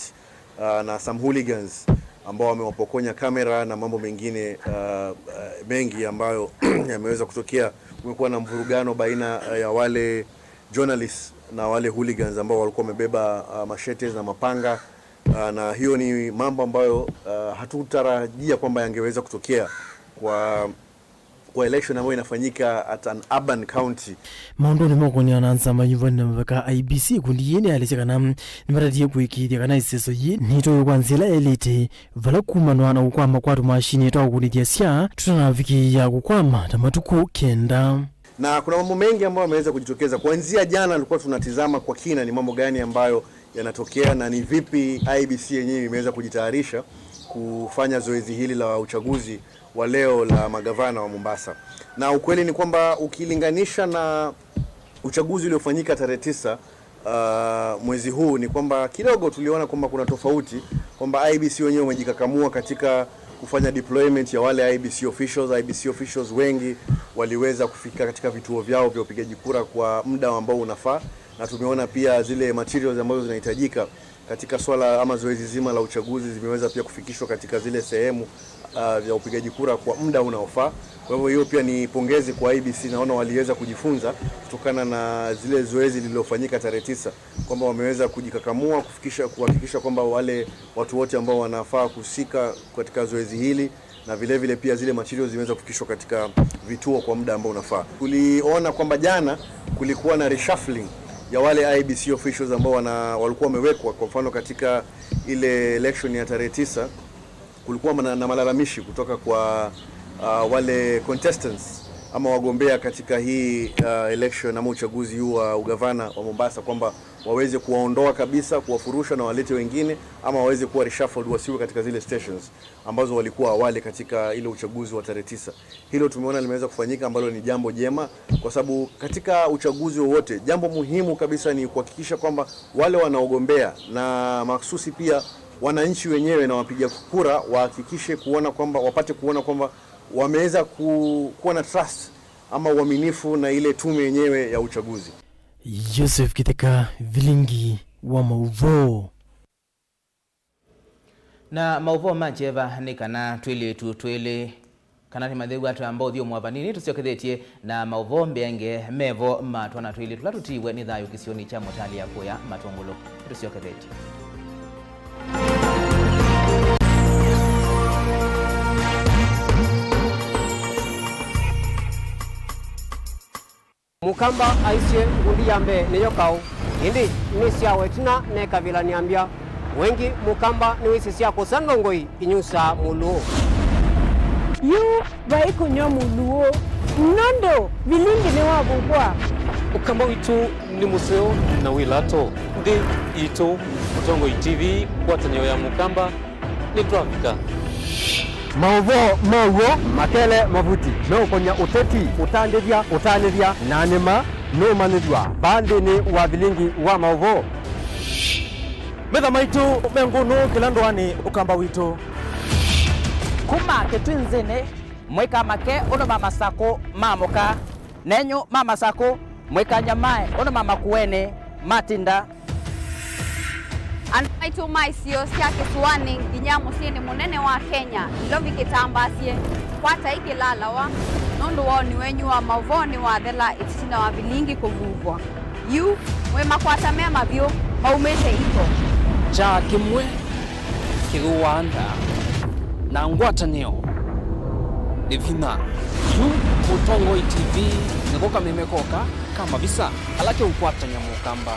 uh, na some hooligans. ambao wamewapokonya kamera na mambo mengine, uh, uh, mengi ambayo yameweza kutokea. Kumekuwa na mvurugano baina, uh, ya wale journalists na wale hooligans ambao walikuwa wamebeba, uh, machetes na mapanga, uh, na hiyo ni mambo ambayo, uh, hatutarajia kwamba yangeweza kutokea kwa kwa election ambayo inafanyika at an urban county. Maũndũnĩ ma ũkũnĩana na nzama nyuvani na mavaka, I E B C, ikundi yĩĩ nĩyaelesya kana nĩmatatie kũĩkĩĩthya kana ĩseso yĩĩ nĩtwaĩwe kwa nzĩa ĩla yaĩlĩte, vala kumanwa na kũkwama kwa tũmashini twa kũkunĩthya sya tũtanavikĩĩa kũkwama ta matukũ kenda. Na kuna mambo mengi ambayo yameweza kujitokeza. Kuanzia jana tulikuwa tunatizama kwa kina ni mambo gani ambayo yanatokea na ni vipi I E B C yenyewe imeweza kujitayarisha kufanya zoezi hili la uchaguzi wa leo la magavana wa Mombasa. Na ukweli ni kwamba ukilinganisha na uchaguzi uliofanyika tarehe tisa, uh, mwezi huu, ni kwamba kidogo tuliona kwamba kuna tofauti, kwamba I E B C wenyewe wamejikakamua katika kufanya deployment ya wale I E B C officials. I E B C officials wengi waliweza kufika katika vituo vyao vya upigaji kura kwa muda ambao unafaa, na tumeona pia zile materials ambazo zinahitajika katika swala ama zoezi zima la uchaguzi zimeweza pia kufikishwa katika zile sehemu, uh, vya upigaji kura kwa muda unaofaa. Kwa hivyo hiyo pia ni pongezi kwa I E B C, naona waliweza kujifunza kutokana na zile zoezi lililofanyika tarehe tisa, kwamba wameweza kujikakamua kufikisha, kuhakikisha kwamba wale watu wote ambao wanafaa kuhusika katika zoezi hili na vile vile pia zile materials zimeweza kufikishwa katika vituo kwa muda ambao unafaa. Tuliona kwamba jana kulikuwa na reshuffling ya wale I E B C officials ambao wana, walikuwa wamewekwa, kwa mfano katika ile election ya tarehe tisa, kulikuwa na, na malalamishi kutoka kwa, uh, wale contestants ama wagombea katika hii, uh, election ama uchaguzi huu wa ugavana wa Mombasa, kwamba waweze kuwaondoa kabisa, kuwafurusha na walete wengine, ama waweze kuwa reshuffled, wasiwe katika zile stations ambazo walikuwa awali katika ile uchaguzi wa tarehe tisa. Hilo tumeona limeweza kufanyika, ambalo ni jambo jema, kwa sababu katika uchaguzi wowote, jambo muhimu kabisa ni kuhakikisha kwamba wale wanaogombea na mahsusi pia wananchi wenyewe na wapiga kura wahakikishe kuona kwamba, wapate kuona kwamba wameweza ku-, kuwa na trust ama uaminifu na ile tume yenyewe ya uchaguzi. Joseph Kitheka, Vilingi wa Mauvoo. Na maũvoo ma kyeva nĩ kana twĩlĩtu twĩlĩ, kana nĩ matheu atwamba ũthyũmũa vanini, tũsyokethetye na maũvoo mbeange mevo ma twana twĩlĩ tũla tũtiiwe nĩ thayũ kĩsionĩ kya Mũtali ya kũya Matũngũlũ. Nĩtũsyokethetye. Mũkamba aisye, ngundi ya mbee nĩyo kaũ, ĩndĩ nĩ sya wetina nekavĩla nĩambya. Wengi Mũkamba nĩwĩsĩ sya kũsa ndongoi inyusaa mũlũũ. Yu vai kũnyw'a mũlũũ, nũndũ vilingi nĩwavuvwa. Ũkamba witũ nĩ mũseo na wĩ lato. Nthĩ yitũ, Mũtongoi T V, ngwatanĩo ya Mũkamba, nĩtwavika. Maũvoo ma w'o makele mavuti meũkonya ũteti, ũtandĩthya, ũtanĩthya, na nĩma nũũmanyĩthw'a vaa nthĩnĩ wa vilingi wa maũvoo. Metha maitũ me ngũnũ kĩla ndũanĩ Ũkamba witũ. Kuma Kĩtwinzĩnĩ, mũikamake ũndũ ma Masakũ maamũka. Nenyu ma Masakũ, mũikanyamae ũndũ ma Makueni matinda. Andũ maitũ ma isio sya kĩsũanĩ nginya mũsyĩnĩ mũnene wa Kenya, Nairobi kĩtambaasye, kwatai kĩlalawa, nũndũ woni wenyu wa maũvoo nĩwathela ĩtina wa vilingi kũvuvwa. Yu, mwĩ makwata me mavyũ, maumĩte iko. Kyaa kĩmwe kĩthũaa nda, na ngwatanĩo nĩ vinya. Yu Mũtongoi T V nĩko kameme koka ka mavisa ala keũkwatany'a Mũkamba.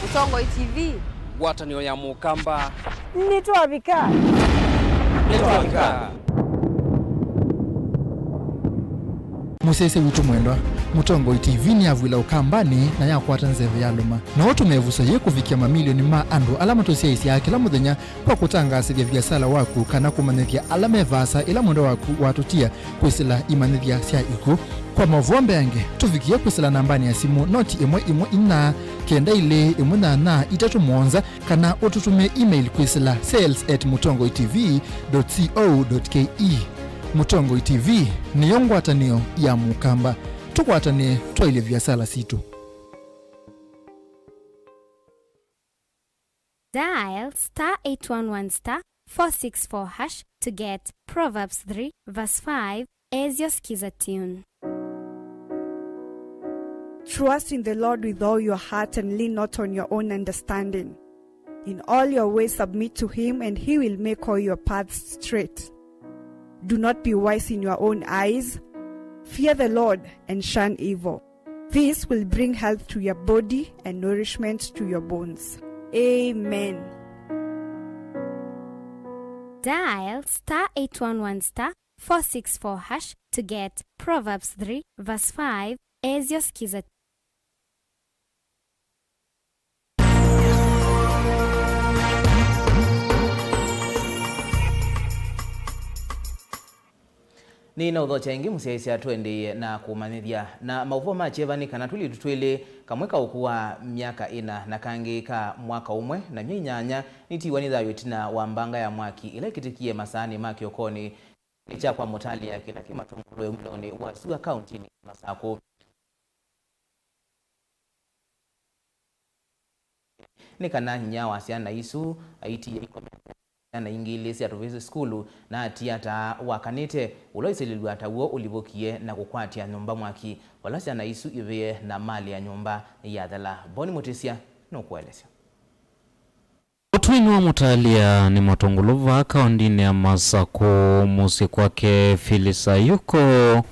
Mũtongoi T V. Ngwatanĩo ya Mũkamba. Nĩtwavika. Nĩtwavika. Mũsyaĩĩsya witũ mwendwa, Mũtongoi T V nĩyavw'ĩla Ũkambanĩ na yakwata nzeve yalũma. No ũtũme ĩvuso yĩĩ kũvikĩa mamilioni ma andũ ala matũsyaĩĩsyaa kĩla mũthenya kwa kũtangaasĩthya viasala waku kana kũmanyĩthya ala me vaasa ĩla mwendwa waku watũtia kwĩsĩla imanyĩthya sya ikw'ũ. Kwa maũvoo mbeange, tũvikĩe kwĩsĩla nambanĩ ya simũ noti ĩmwe ĩmwe inya kenda ilĩ ĩmwe nyanya itatũ mũonza, kana ũtũtũmĩe email kwĩsĩla sales at mũtongoi T V dot co dot K E. Mũtongoi T V nĩyo ngwatanĩo ya Mũkamba. Tũkwatanĩe twaĩlye viasala sitũ. Dial star eight one one star four six four hash to get Proverbs three verse five as your Skiza tune. Trust in the Lord with all your heart and lean not on your own understanding. In all your ways submit to him, and he will make all your paths straight. Do not be wise in your own eyes. Fear the Lord and shun evil. This will bring health to your body and nourishment to your bones. Amen. Dial star eight one one star four six four hash to get Proverbs three verse five as your Skiza. Nĩnaũthokya ĩngĩ mũsyaĩĩsya tũendeeye na kũmanyĩthya. Na maũvoo ma kyeva nĩ kana twĩlĩtu twĩlĩ, kamwe ka ũkũũ wa myaka ĩna na kangĩ ka mwaka ũmwe na myei nyanya, nĩtiiwa nĩ thayũ ĩtina wa mbanga ya mwaki ĩla ĩkĩtĩkie masaanĩ ma kĩokonĩ nĩ kya kwa Mũtalĩa kĩla kĩ Matũngũlũ ĩumĩlonĩ wa sua kaũntinĩ ya Masakũ. Nĩ kana nyinya wa syana isu aitie ikomete syana ingĩ ilĩ sya tũvĩsĩ sukulu, na atia taa wakanĩte, ũla ũisilĩlw'a taw'o ũlivũkie na kũkwatya nyũmba mwaki, vala syana isu ivĩe na malĩ ya nyũmba yathela. Boni Mũtĩsya nũkũelesya. Ũtũinĩ wa Mũtalĩa nĩ Matũngũlũ vaa kaũntinĩ ya Masakũ, mũsyĩ kwake Phyllis Ayuko.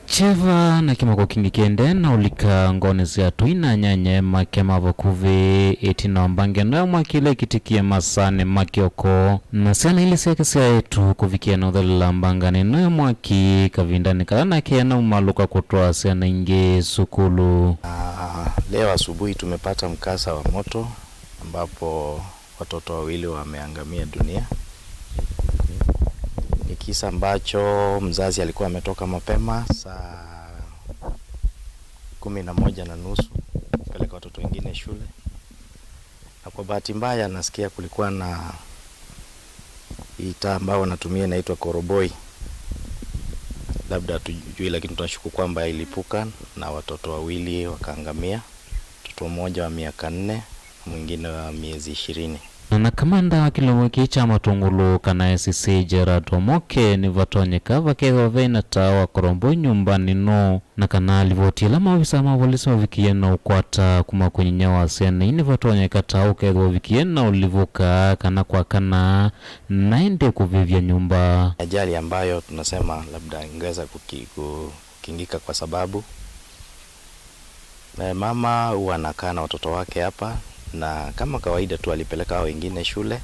Kyeva na kĩmako kingĩ kĩendee na ũlika ngoonĩ sya atũi na anyanyae make ma vakuvĩ ĩtina wa mbanga ĩno ya mwaki ĩla ĩkĩtĩkie masaanĩ ma kĩoko, na syana ilĩ syake sya eĩtu kũvikĩa na ũthelela mbanganĩ ĩno ya mwaki kavindanĩ kala nake anaumalũka kũtwaa syana ingĩ sukulu. Ah, leo asubuhi tumepata mkasa wa moto ambapo watoto wawili wameangamia dunia. Ni kisa ambacho mzazi alikuwa ametoka mapema saa kumi na moja na nusu kupeleka watoto wengine shule, na kwa bahati mbaya nasikia kulikuwa na hii taa ambayo wanatumia inaitwa koroboi. Labda hatujui, lakini tunashuku kwamba ilipuka na watoto wawili wakaangamia, mtoto mmoja wa miaka nne na mwingine wa miezi ishirini. Na, na kamanda wa kĩlungu kĩĩ kya Matũngũlũ kana S C Gerald Omoke, nĩvatonyeka vakethĩwa ve na taa wa koroboi nyũmbanĩ ĩno, na kana livoti ĩla maovisa ma volisi mavikie na ũkwata kuma kwĩ nyinya wa syana ii nĩvatonyeka taa ũkethĩwa ũvikie na ũlivũka kana kwakana, na ĩndĩ kũvĩvya nyũmba. Ajali ambayo tunasema labda ingeweza kuki-, ku-, kukingika kwa sababu, eh, mama huwa anakaa na watoto wake hapa, na kama kawaida tu alipeleka hao wengine shule,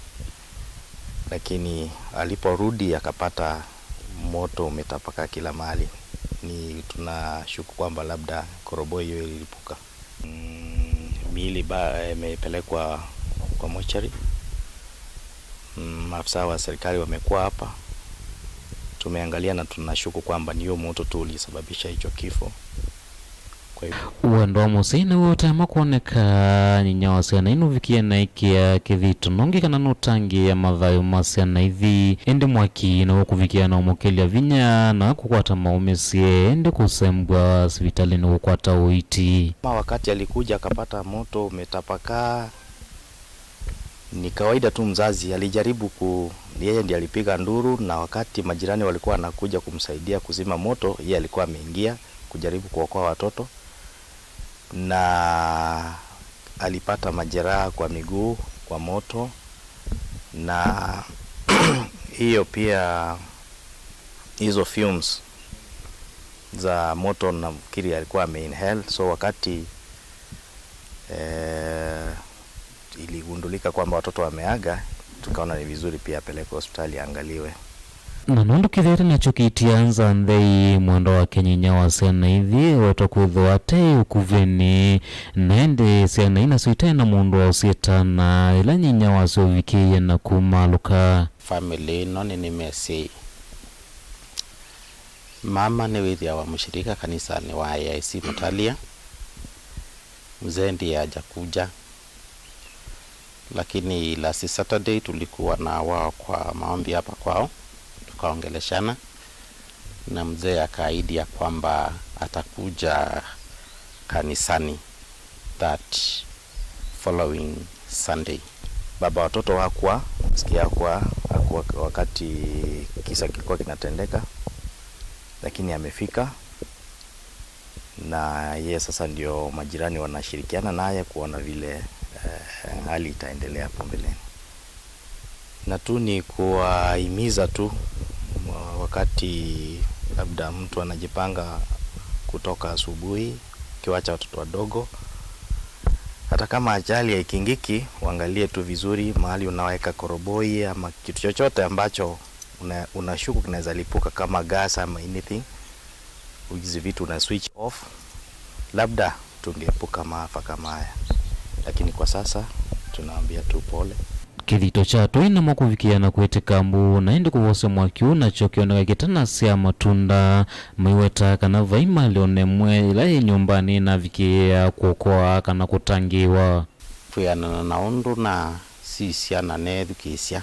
lakini aliporudi akapata moto umetapakaa kila mahali. Ni tunashuku kwamba labda koroboi hiyo ililipuka. Mm, miili ba-, imepelekwa kwa mortuary. Mm, maafisa wa serikali wamekuwa hapa. Tumeangalia na tunashuku kwamba ni hiyo moto tu ulisababisha hicho kifo. Kwa hivyo wendo wa mũsyai naw'o ũtaema kwoneka, nyinya wa syana ii nũvikie na ĩkĩa kĩthito nongi kana nũtangĩĩa mathayũ ma syana ithi, ĩndĩ mwaki naw'o kũvikĩa na ũmũkĩlya vinya na kũkwata maũmĩsye, ĩndĩ kũsembwa sivitalĩnĩ kũkwata ũiiti. Ma wakati alikuja akapata moto umetapakaa, ni kawaida tu mzazi alijaribu ku-, yeye ndiye alipiga nduru, na wakati majirani walikuwa wanakuja kumsaidia kuzima moto, yeye alikuwa ameingia kujaribu kuokoa watoto, na alipata majeraha kwa miguu kwa moto, na hiyo pia, hizo fumes za moto nafikiri alikuwa ameinhale, so wakati, eh, iligundulika kwamba watoto wameaga, tukaona ni vizuri pia apelekwe hospitali aangaliwe. Na nũndũ kĩthete nakyo kĩtia nza nthei, mwendwa wake nyinya wa syana ithi ewetwa kwĩthĩwa ate ũkuvĩnĩ, na ĩndĩ syana ii nasyo itaĩ na mũndũ wa ũsyĩtana, ĩla nyinya wasyo ũvikĩie na kumalũka. Family ĩno nĩnĩmesĩ. Mama nĩwĩthĩawa mũshirika kanisanĩ wa A I C Mutalia. Mzee ndiye hajakuja, lakini last Saturday tulikuwa na wao kwa maombi hapa kwao, tukaongeleshana na mzee akaahidi ya kwamba atakuja kanisani that following Sunday. Baba watoto hakuwa, nasikia hakuwa Hakuwa wakati kisa kilikuwa kinatendeka, lakini amefika, na yeye sasa ndio majirani wanashirikiana naye kuona vile, eh, hali itaendelea hapo mbeleni. Na tu ni kuwahimiza tu, wa-, wakati labda mtu anajipanga kutoka asubuhi, ukiwacha watoto wadogo, hata kama ajali haikingiki, uangalie tu vizuri mahali unaweka koroboi ama kitu chochote ambacho una-, unashuku kinaweza lipuka kama gas ama anything. Hizi vitu una switch off, labda tungeepuka maafa kama haya, lakini kwa sasa tunaambia tu pole. Kĩthito kya atũi namo kũvikĩa na kwĩtĩka mbuu, na ĩndĩ kũvosya mwaki ũũ nakyo kĩoneka kĩtanasyaa matunda. Maiweta kana vai malĩ ona ĩmwe ĩla yĩ nyũmbanĩ ĩnavikĩĩa kũkoa kana kũtangĩĩwa. Kwĩanana na ũndũ nasisya na neethukĩĩsya,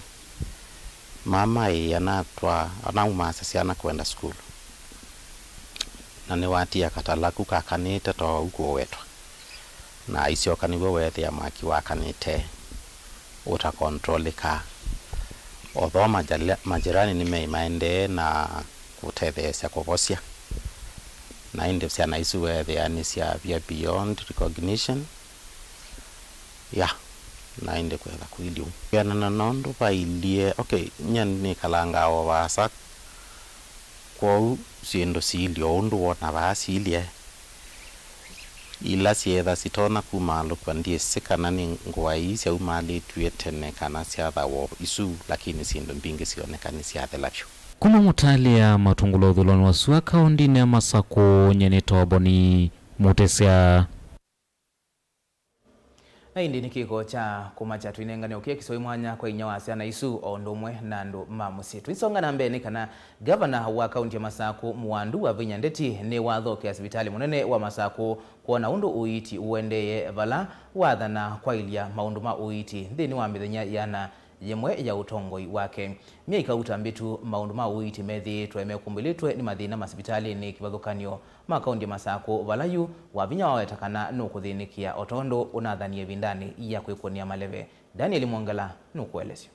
mama ĩ anatwaa, anaumaasya syana kwenda sukulu, na nĩwatia katalaku kakanĩte ta ũu kũwetwa, na aisyoka nĩw'o weethĩa mwaki wakanĩte ũtakontrolĩkaa. Although majali-, majirani nĩmeĩ maendee na kũtetheesya kũvosya, na ĩndĩ syana isu weethĩa nĩsyavya beyond recognition. Ya, na ĩndĩ kwetha kwĩlye ũu. Kwĩanana na ũndũ vailyĩ, okay, nyie nĩkalangaa o vaasa, kwoou syĩndũ siilye o ũndũ wona vaa siilye, ila syeetha sitonya kumaalũkw'a, ndyĩsĩ kana nĩ ngũa ii syaumaalĩtw'e tene kana syathawa o isu, lakini syĩndũ mbingĩ syoneka nĩsyathela vyũ. Kuma Mũtalĩa, Matungulu ũthũĩlonĩ wa sua kaũndĩnĩ ya Masakũ, nyie nĩtawa Boni Mũtesya. Na ĩndĩ nĩ kĩko kya kũmakya tũinengane ũkĩa kĩsoi mwanya kwa inyia wa syana isu o ũndũ ũmwe na andũ ma mũsyĩ. Tũisonga na mbee nĩ kana ngavana wa kaunti ya Masakũ, Mwandu Wavinya Ndeti, nĩwathokea sivitalĩ mũnene wa Masakũ kwona ũndũ ũiiti ũendee vala wathana kwaĩlya maũndũ ma ũiiti nthĩnĩ wa mĩthenya yĩana yĩmwe ya ũtongoi wake. Myei kauta mbĩtu, maũndũ ma ũiiti methĩĩtwe mekũmbĩlĩtwe nĩ mathĩna masivitalĩnĩ kĩvathũkany'o ma kaunti ya Masakũ, vala yu Wavinya waweta kana nũkũthĩnĩkĩa o tondũ ũnathanie ĩvindanĩ ya kwĩkũnĩa maleve. Daniel Mwongela nũkũelesya.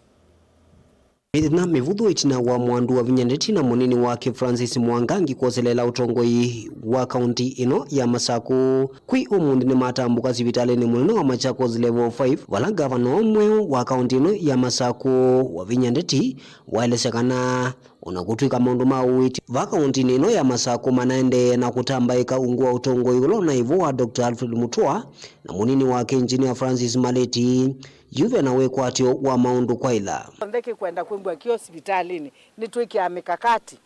Mĩthenya mĩvũthũ ĩtina wa Mwandu Wavinya Ndeti na mũnini wake Francis Mwangangi kwoselela ũtongoi wa kaunti ĩno ya Masakũ, kwĩ ũmũnthĩ nĩmatambũka sivitalĩnĩ mũnene wa Machakos Level five, vala ngavana mweũ wa kaunti ĩno ya Masakũ, Wavinya Ndeti, waelesya kana ona kũtw'ĩka maũndũ ma ũiiti va kauntinĩ ĩno ya Masakũ manaendee na kũtambaĩka ungu wa ũtongoi ũla ũnaĩ vo wa Doctor Alfred Mutua na mũnini wake Engineer Francis Maleti, yu ve na wĩkwatyo wa maũndũ kwaĩla. Onthe kĩkwenda kwĩmbwa kĩo sivitalĩnĩ, nĩtwĩkĩaa mikakati.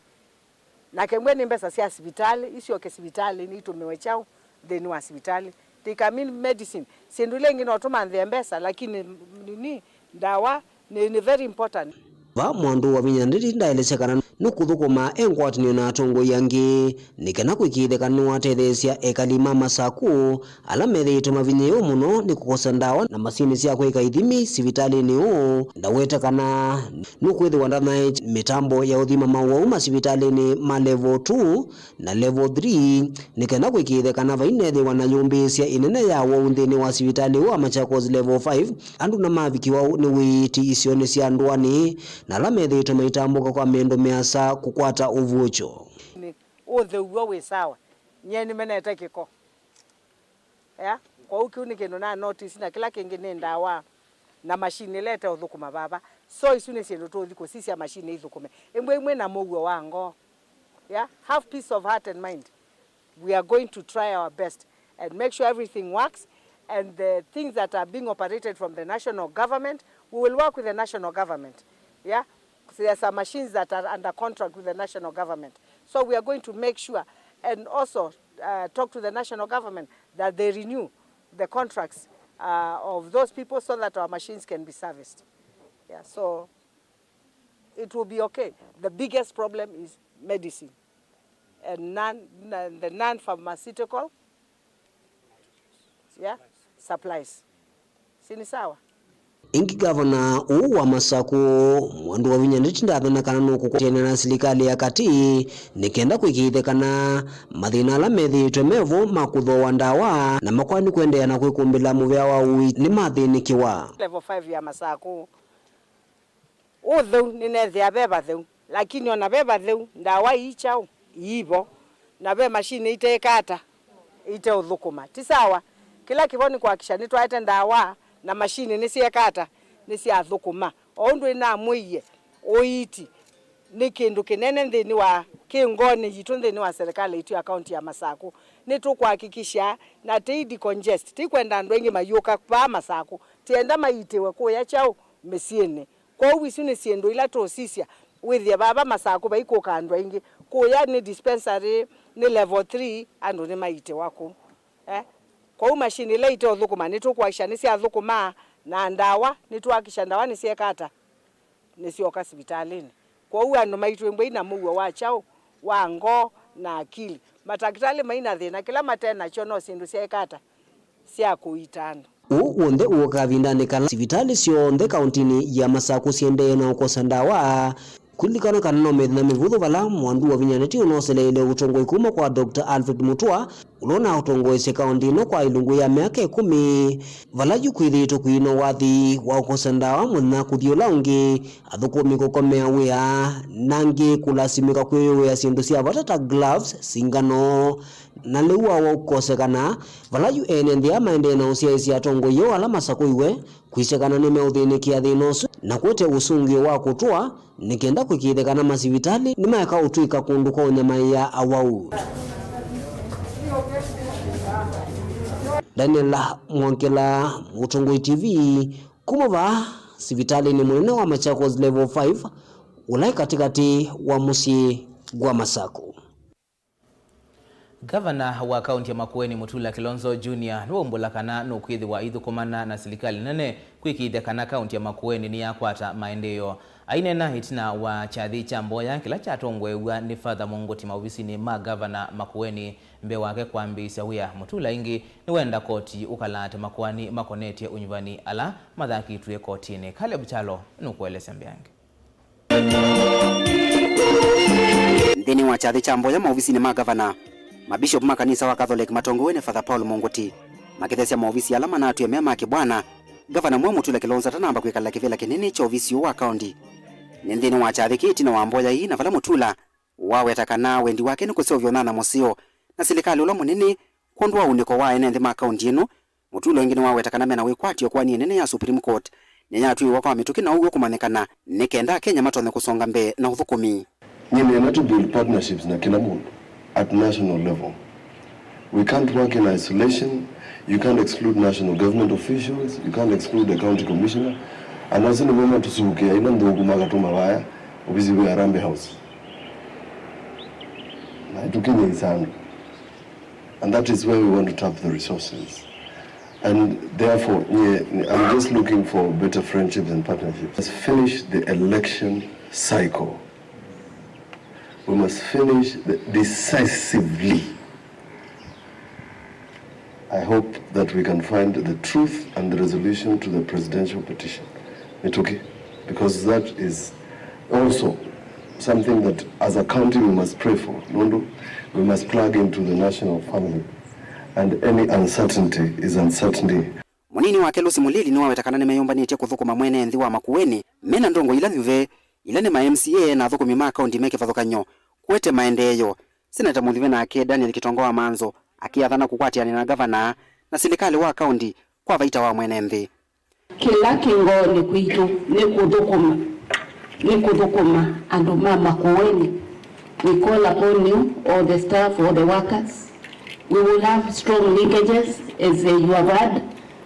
Na kĩmwe nĩ mbesa sya sivitalĩ, isyoke sivitalĩnĩ, itũmĩwe kyaũ nthĩnĩ wa sivitalĩ. They can mean medicine. Syĩndũ ila ingĩ no tũmanthĩe mbesa, lakini nini, ndawa nĩ, nĩ very important. Va Mwandu Wavinya Ndeti ndaelesya kana nũkũthũkũma e ngwatanĩo na atongoi angĩ nĩ kana kũĩkĩĩthya kana nĩwatetheesya ekali ma Masakũ ala methĩĩtwe mavinyĩĩwe mũno nĩ kũkosa ndawa na masinĩ sya kwĩka ithimi sivitalĩnĩ ũũ. Ndaweta kana nũkwĩthĩwa ndanaĩ mĩtambo ya ũthima mawau masivitalĩnĩ ma level two na level three, nĩ kenda kũĩkĩĩthya kana vainethĩwa na yũmbĩĩsya ĩnene ya wau nthĩnĩ wa sivitalĩ ũũ wa Machakos Level five, andũ namavikiwa nĩ ũiiti isionĩ sya ndũanĩ, na ala methĩĩtwe maitambũka kwa mĩndũ mĩasa kũkwata ũvuũkyo. Nĩ ũtheu w'o wĩ sawa, nyie nĩmenete kĩko. Ya, kwoou kĩu nĩ kĩndũ na notice, na kĩla kĩngĩ nĩ ndawa na machine ĩla ĩteũthũkũma vava. So isu nĩ syĩndũ tũũthi kũsisya machine ithũkũme. Ĩmwe imwe na mũuo wa ngoo. Yeah, have peace of heart and mind. We are going to try our best and make sure everything works, and the things that are being operated from the national government, we will work with the national government. Yeah, there are some machines that are under contract with the national government. So we are going to make sure and also, uh, talk to the national government that they renew the contracts, uh, of those people so that our machines can be serviced. Yeah, so it will be okay. The biggest problem is medicine and non, non, the non-pharmaceutical, yeah, supplies. Si ni sawa? Ĩngĩ, ngavana ũũ wa Masakũ, Mwandu Wavinya Ndeti, ndathana kana nũkũkwatĩanĩa na silikalĩ ya katĩ nĩ kenda kũĩkĩĩthya kana mathĩna ala methĩĩtwe me vo ma kũthooa ndawa na makwani kũendeea na kwĩkũmbĩla mũvea wa ũiiti nĩmathĩnĩkĩwa. Level five ya Masakũ, Ũtheu nĩnethĩa ve vatheu, lakini ona ve vatheu, ndawa ii kyaũ iivo, na ve mashini iteĩka ata, iteũthũkũma. Ti sawa. Kĩla kĩvo nĩ kũhakikisha nĩtwaete ndawa na mashini nĩsyeka ata, nĩsyathũkũma. O ũndũ nĩnamwĩie, ũiiti nĩ kĩndũ kĩnene nthĩnĩ wa, kĩ ngoonĩ yitũ nthĩnĩ wa serikali yitũ ya kaunti ya Masakũ. Nĩtũkũhakikisha na tĩi decongest, tĩikwenda andũ aingĩ mayũka vaa Masakũ, tĩenda maiitĩwe kũya kyaũ mĩsyĩnĩ. Kwoou isu nĩ syĩndũ ila tũũsisya, wĩthĩe vava Masakũ vaikũka andũ aingĩ. Kũya nĩ dispensary, nĩ level three, andũ nĩmaiitĩwa kũu. Eh? Kwoou mashini ila iteũthũkũma nĩtũkũhakikisha nĩsyathũkũma, na ndawa nĩtũhakikisha ndawa nĩsyeka ata, nĩsyoka sivitalĩnĩ. Kwoou andũ maitwĩmbwei na mũuo wa kyaũ, wa ngoo na akili. Matakĩtalĩ mai na thĩna, kĩla mate nakyo no syĩndũ syaeka ata, sya kũiita andũ. Ũũ w'onthe ũũka kavindanĩ kala sivitalĩ syonthe kaũntĩnĩ ya Masakũ syendee na ũkosa ndawa. Kũlilikana kana no mĩthenya mĩvũthũ vala mwandu wa vinya neti ũnoseleile ũtongoi kuma kwa Doctor Alfred Mutua, ũla ũnaũtongoesye kaũntĩ ĩno kwa ilungu ya myaka ĩkũmi, vala yu kwĩthĩĩtwe kwĩinwa wathi wa ũkosa ndawa mũthenya kũthi ũla ũngĩ, athũkũmi kũkomea wĩa, na angĩ kũlasimĩka kwĩyũĩa syĩndũ sya vata ta gloves, singano, na lĩu wa ũkosekana, vala yu ene nthĩ aa maendee na ũsyaĩĩsya atongoi oo ala masakũiwe kwĩsya kana nĩmeũthĩnĩkĩa thĩna ũsu na kũete ũsũngĩo wa kũtũa, nĩ kenda kũĩkĩĩthya kana masivitalĩ nĩmaeka ũtw'ĩka kũndũ kwa ũnyamaĩa awau. Daniel Mwongela, Mũtongoi T V, kuma vaa sivitalĩnĩ mũnene wa Machakos Level five, ũla ĩ katĩkatĩ wa mũsyĩ wa Masakũ. Ngavana wa kaunti ya Makueni, Mutula Kilonzo Junior, nĩwaumbũla kana nũkwĩthĩwa aithũkũmana na silikalĩ nene kwĩkĩĩthya kana kaunti ya Makueni nĩyakwata maendeeo. Aineena ĩtina wa kyathĩ kya mboya kĩla kyatongoew'a nĩ Father Munguti maovisinĩ ma ngavana Makueni mbee wake kwambĩĩsya wĩa, Mutula ĩngĩ nĩwenda koti ũkalaate makoani makonetye ũnyuvani ala mathakĩtw'e kotinĩ. Caleb Kyalo nũkũelesya mbeange. Nthĩnĩ wa kyathĩ kya mboya maovisinĩ ma ngavana, mabishop ma kanisa wa Catholic matongoew'e nĩ Father Paul Munguti makĩthesya maovisi ala manatwĩe me ma kĩbwana, ngavana mweũ Mutula Kilonzo atanamba kwĩkala kĩvĩla kĩnene kya ovisi ũũ wa kaũnti. Nĩ nthĩnĩ wa kyathĩ kĩĩ ĩtina wa mboya ii na vala Mutula waweta kana wendi wake nĩ kũseũvya ũnyanya mũseo na silikalĩ ũla mũnene kwondũ wa ũunĩko wa ene nthĩ ma kaũnti ĩno, Mutula ĩngĩ nĩwaweta kana mena wĩkwatyo kwa ĩnene ya Supreme Court nĩyatw'ĩĩwa kwa mĩtũkĩ na ũw'o kũmanyĩkana nĩ kenda Akenya matonye kũsonga mbee na ũthũkũmi. Nyie nĩenda to build partnerships na kila mũndũ at national level. We can't work in isolation. You can't exclude national government officials. You can't exclude the county commissioner. And asu nĩmo matũsukĩa ila nthũku makatũma vaya ovisi wa Harambee House. Na ĩtũkinyĩĩsya andũ. And that is where we want to tap the resources. And therefore, nye, I'm just looking for better friendships and partnerships. Let's finish the election cycle. We must finish the, decisively. I hope that we can find the truth and the resolution to the presidential petition. Mĩtũkĩ, because that is also something that as a county we must pray for. Nũndũ we must plug into the national family. And any uncertainty is uncertainty. Mũnini wake Lucy Mũlili nĩwaweta kana nĩmeyũmbanĩtye kũthũkũma mwene nthĩ wa Makueni mena ndongo ila nyuve, ila nĩ ma M C A na athũkũmi ma kaũnti me kĩvathũkany'o kũete maendeeo. Seneta mũthuve nake Daniel Kitonga wa Manzo akĩathana kũkwatĩanĩa na ngavana na silikalĩ wa kaũnti kwa vaita wa mwene nthĩ. Kĩla kĩ ngoonĩ kwitũ nĩ kũthũkũma, nĩ kũthũkũma andũ ma Makueni. We call upon you, all the staff, all the workers. We will have strong linkages, as, uh, you have heard,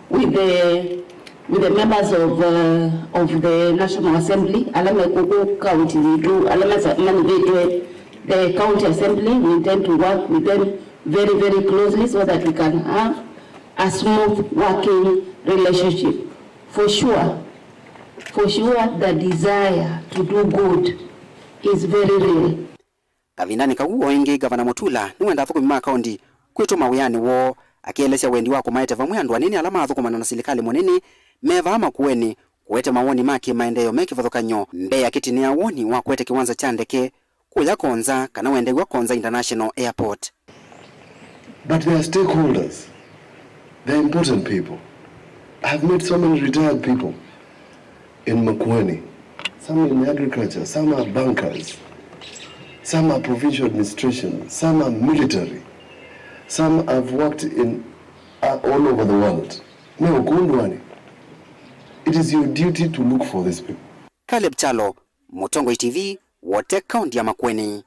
with the, with the members of, uh, of the National Assembly, ala me kũkũ county yitũ, ala masa-, manyuvĩtwe the county assembly. We intend to work with them very, very closely so that we can have a smooth working relationship. For sure, for sure, the desire to do good is very real. Kavindanĩ kau o ĩngĩ, Ngavana Mutula nĩwenda athũkũmi ma kaũnti kwĩtũma wĩanĩ woo, akĩelesya wendi wa kũmaete vamwe andũ anini ala maathũkũmana na silikalĩ mũnene me vaa Makueni kũete mawoni ma kĩmaendeeo me kĩvathũkany'o mbee ya kĩtinĩa woni wa kũete kĩwanza kya ndeke kũya Konza, kana wendew'a Konza International Airport. But they are stakeholders. They are important people. I have met so many retired people in Makueni. Some in agriculture, some are bankers, some are provincial administration, some are military, some have worked in, uh, all over the world. Me ũkũndwani. It is your duty to look for these people. Caleb Kyalo, Mũtongoi T V, Wote, kaunti ya Makueni.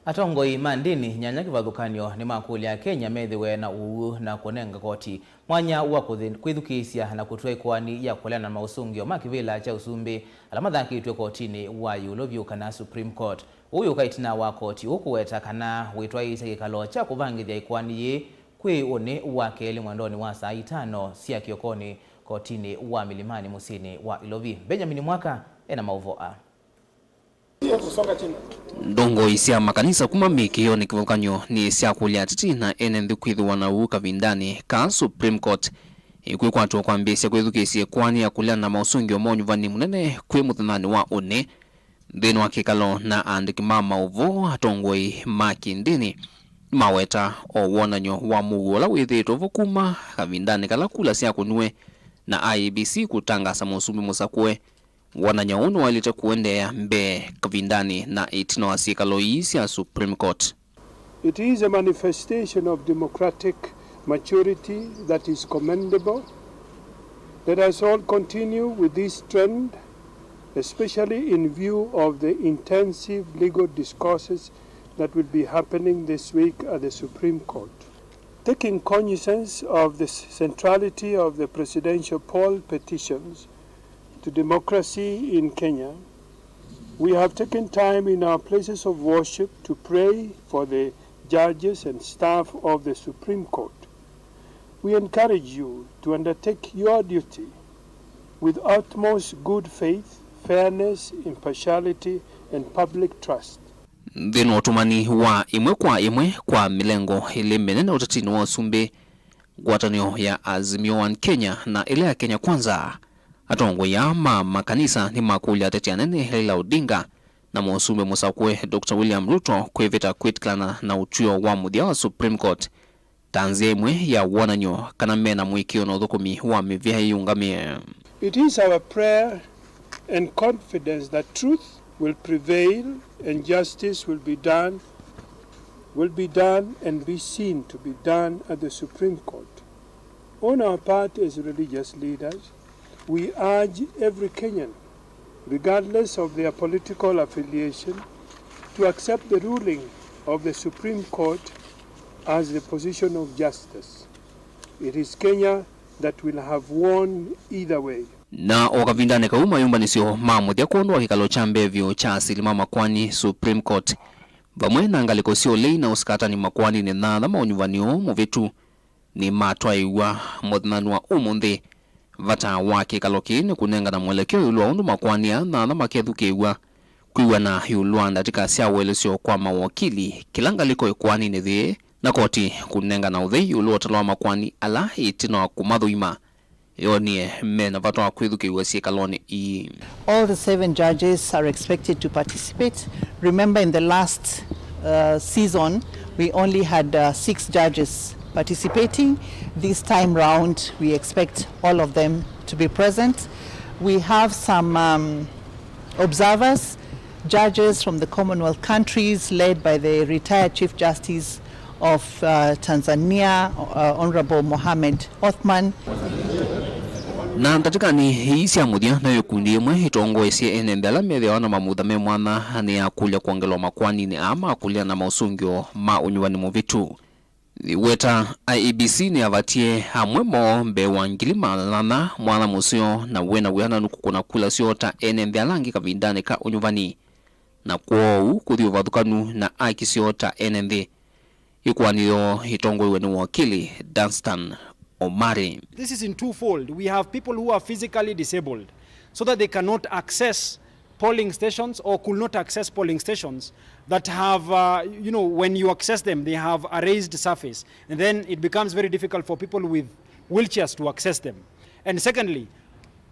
Atongoi ma ndĩni nyanya kĩvathũkany'o nĩmakũlya Akenya methĩwe na ũw'o na kũnenga koti mwanya wa kũthi-, kwĩthukĩĩsya na kũtw'a ĩkoani ya kũleana na maũsũngĩo ma kĩvĩla kya ũsumbĩ ala mathakĩtw'e kotinĩ wa ĩũlũ vyũ, kana Supreme Court. Ũũ wĩũka ĩtina wa koti ũũ kũweta kana wĩtwaĩĩsye kĩkalo kya kũvangĩthya ĩkoani yĩĩ kwĩ ũnĩ wa kelĩ mwendonĩ wa saa itano sya kĩokonĩ kotinĩ wa Milimani mũsyĩnĩ wa Ilovi. Benjamin Mwaka ena maũvoo aa. Ndongoi sya makanisa kuma mĩkĩĩonĩ kĩvathũkany'o nĩsyakũlya ateti na ene nthĩ kwĩthĩwa na ũw'o kavindanĩ ka Supreme Court ĩkwĩkwatw'a kwambĩĩsya kwĩthukĩĩsya ĩkoani ya kũleana na maũsũngĩo ma ũnyuvani mũnene kwĩ mũthenyanĩ wa ũnĩ. Nthĩnĩ wa kĩkalo na aandĩki ma maũvoo, atongoi ma kĩndĩni nĩmaweta o wonany'o wa mũuo ũla wĩthĩĩtwe vo kuma kavindanĩ kala kula syakũniwe na I E B C kũtangasa mũsumbĩ mũsakũe. Wonany'o ũũ nĩwaĩlĩte kũendeea mbee kavindanĩ na ĩtina wa syĩkalo ii sya Supreme Court. It is a manifestation of democratic maturity that is commendable. Let us all continue with this trend, especially in view of the intensive legal discourses that will be happening this week at the Supreme Court. Taking cognizance of the centrality of the presidential poll petitions to democracy in Kenya, we have taken time in our places of worship to pray for the judges and staff of the Supreme Court. We encourage you to undertake your duty with utmost good faith, fairness, impartiality, and public trust. Nthĩnĩ wa ũtũmani wa ĩmwe kwa ĩmwe kwa mĩlengo ĩlĩ mĩnene ũtetinĩ wa ũsumbĩ, ngwatanĩo ya Azimio One Kenya na ĩla ya Kenya Kwanza, atongoi aa ma makanisa nĩmakũlya ateti anene Raila Odinga na mũsumbĩ mũsakũe Doctor William Ruto kwĩvĩta kwĩtĩkĩlana na ũtw'ĩo wa mũthya wa Supreme Court ta nzĩa ĩmwe ya wonany'o kana me na mũĩkĩĩo na ũthũkũmi wa mĩvĩa ĩyĩũngamĩe. It is our prayer and confidence that truth will prevail and justice will be done, will be done and be seen to be done at the Supreme Court. On our part as religious leaders, we urge every Kenyan, regardless of their political affiliation, to accept the ruling of the Supreme Court as the position of justice. It is Kenya that will have won either way. Na o kavindanĩ kau, mayũmbanĩsyo ma mũthya kwondũ wa kĩkalo kya mbee vyũ kya asili ma makoani, Supreme Court, vamwe na ngalĩko sya ũlei na ũsikatani makoaninĩ thantha ma ũnyuvani ũũ mũvĩtu, nĩmatwaĩw'a mũthenyanĩ wa ũmũnthĩ. Vata wa kĩkalo kĩĩ nĩ kũnengana mwelekeo ĩũlũ wa ũndũ makoani aa thantha makethukĩĩw'a, kwĩw'ana ĩũlũ wa ndatĩka sya ũelesyo kwa mawokili, kĩla ngalĩko ĩkoaninĩ yĩĩ, na koti kũnengana ũthei ĩũlũ wa ũtalo wa makoani ala ĩtina wa kũmathũima yonie me na vata wa kwĩthukĩĩw'a syĩkalonĩ ii. All the seven judges are expected to participate. Remember, in the last, uh, season, we only had, uh, six judges participating. This time round, we expect all of them to be present. We have some, um, observers, judges from the Commonwealth countries, led by the retired Chief Justice of, uh, Tanzania, uh, Honorable Mohamed Othman. Na ndatĩkanĩ ii sya mũthya, nayo ĩkundi yĩmwe ĩtongoesye ene nthĩ ala methĩawa na mamutha me mwanya nĩyakũlya kwongelwa makoaninĩ aa ma kũleana na maũsũngĩo ma ũnyuvani mũvĩtu. Ĩweta, I E B C nĩyavatie amwe moo mbee wa ngili maana nyanya mwanya mũseo na wĩ na wĩananu kũkũna kula syoo ta ene nthĩ ala angĩ kavindanĩ ka ũnyuvani, na kwoou kũthi ũvathũkanu na aki syoo ta ene nthĩ. Ĩkoani yoo ĩtongoew'e nĩ wakili Dunstan Omari. This is in twofold. We have people who are physically disabled so that they cannot access polling stations or could not access polling stations that have, uh, you know, when you access them, they have a raised surface. And then it becomes very difficult for people with wheelchairs to access them. And secondly,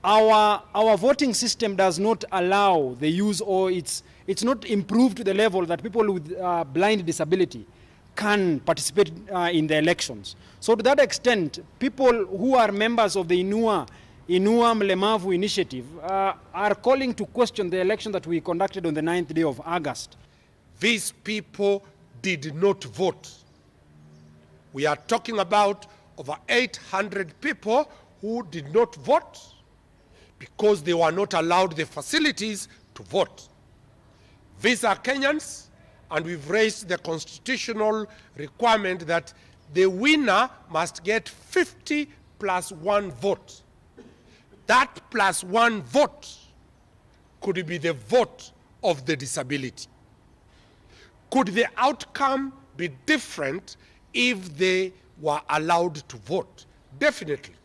our, our voting system does not allow the use, or it's, it's not improved to the level that people with, uh, blind disability can participate, uh, in the elections. So to that extent, people who are members of the Inua Inua Mlemavu Initiative, uh, are calling to question the election that we conducted on the ninth day of August. These people did not vote. We are talking about over eight hundred people who did not vote because they were not allowed the facilities to vote. These are Kenyans, and we've raised the constitutional requirement that the winner must get fifty plus one vote. That plus one vote could be the vote of the disability. Could the outcome be different if they were allowed to vote? Definitely.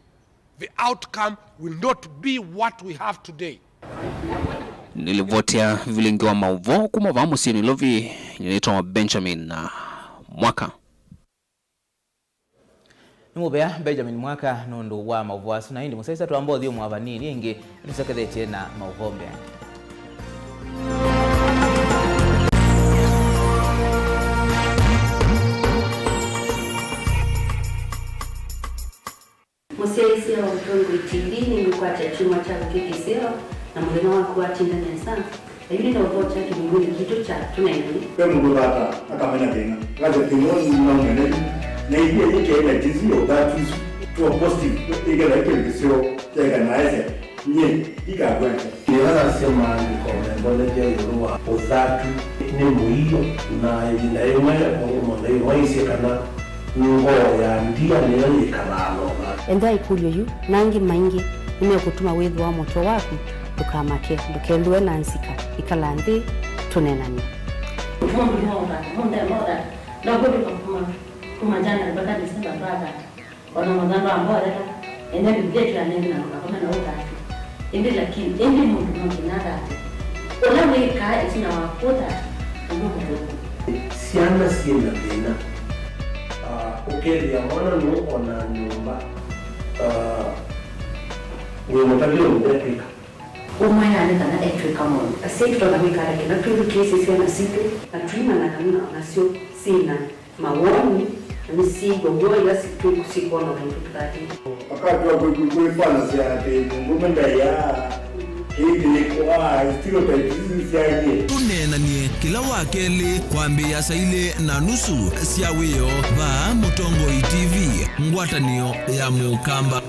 The outcome will not be what we have today. Nĩ livoti ya vilingi wa maũvoo kuma vaa mũsyĩ Nairobi, nĩtawa Benjamin na Mwaka. Nĩ mũvea Benjamin Mwaka nũndũ wa maũvoo asu, na ĩndĩ mũsyaĩĩsya twamba ũthyũmũa vanini ĩngĩ, nĩtũsokethetye na maũvoo mbeanĩ. Mũsyaĩĩsya wa Mũtongoi T V nĩngũkwatya kyumwa kyaku kĩ kĩseo, na mũthenya waku watinda nesa. Yu nĩ na ũvoo kya kĩlungunĩ kitũ kya Tũneenany'e. Ve mũndũ vata akamena thĩna, akasya thĩna ũũ nĩnaũmena yu, na ithyĩ yĩkĩenda jinsi ya ũthatu isu, tuo positive, ĩkethĩa kĩndũ kĩseo kyaĩka na aisye, nyie ndikakwenza. Nĩvanasya maandĩko membonethya ĩũlũ wa ũthatu nĩ mũio, na ĩvinda yĩmwe maũndũ monthe ĩmwe aisye kana ngoo ya ndia nĩyo yĩkalaa na ũthatu. Ethĩa ĩkũlyo yu na angĩ maingĩ nĩmekũtuma wĩthĩwa mũtwe waku, ndũkamake, ndũkethĩwe na nzika, ĩkala nthĩ, tũneenany'e. Mũndũ no ũthatu, mũndũ no ũthatu, ndakũtũka kuma, kuma January mpaka December twathata. Ona mũthando wa mbolela, ene Biblia tu yanengi na ndũkakome na ũthatu. Ĩndĩ lakini, ĩndĩ mũndũ no nginya athate. Ũla wĩkaa ĩtina wa kũthata, ũndũ mũthũku. Syana syĩ na thĩna. Ah, ũkethĩa mwana nũũ ona nyũmba, ah, wĩ mũtavĩo ndekwĩka. Ũmwĩa nĩ kana etwĩka maũndũ. Asyai tũtonya kwĩka ata kĩla twĩthukĩĩsye syana sitũ, na tũimanya kana nasyo syĩ na mawoni, na nĩsyĩw'a w'o ĩla si-, twĩ-, sikwona maũndũ tũtatĩte. Wakati wa kwĩ-, kwĩ-, kwĩfanasya atĩ mũndũũme ndaĩaa, kĩĩ kĩlĩkũ, ah, stereotypes isu syaie. Tũneenany'e kĩla Wakelĩ kwambĩĩa saa ilĩ na nusu sya wĩoo vaa Mũtongoi T V, ngwatanĩo ya Mũkamba.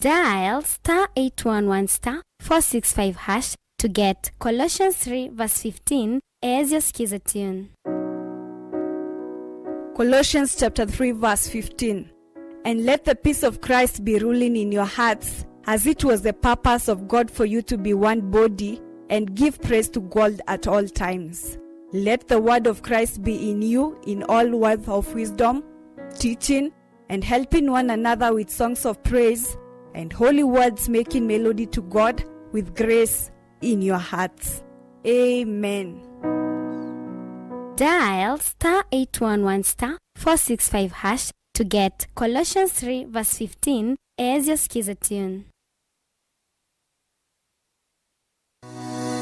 Dial star eight one one star four six five hash to get Colossians three verse fifteen as your skiza tune. Colossians chapter three verse fifteen. And let the peace of Christ be ruling in your hearts, as it was the purpose of God for you to be one body, and give praise to God at all times. Let the word of Christ be in you in all words of wisdom, teaching, and helping one another with songs of praise and holy words, making melody to God with grace in your hearts. Amen. Dial star eight one one star four six five hash to get Colossians three verse fifteen as your skiza tune.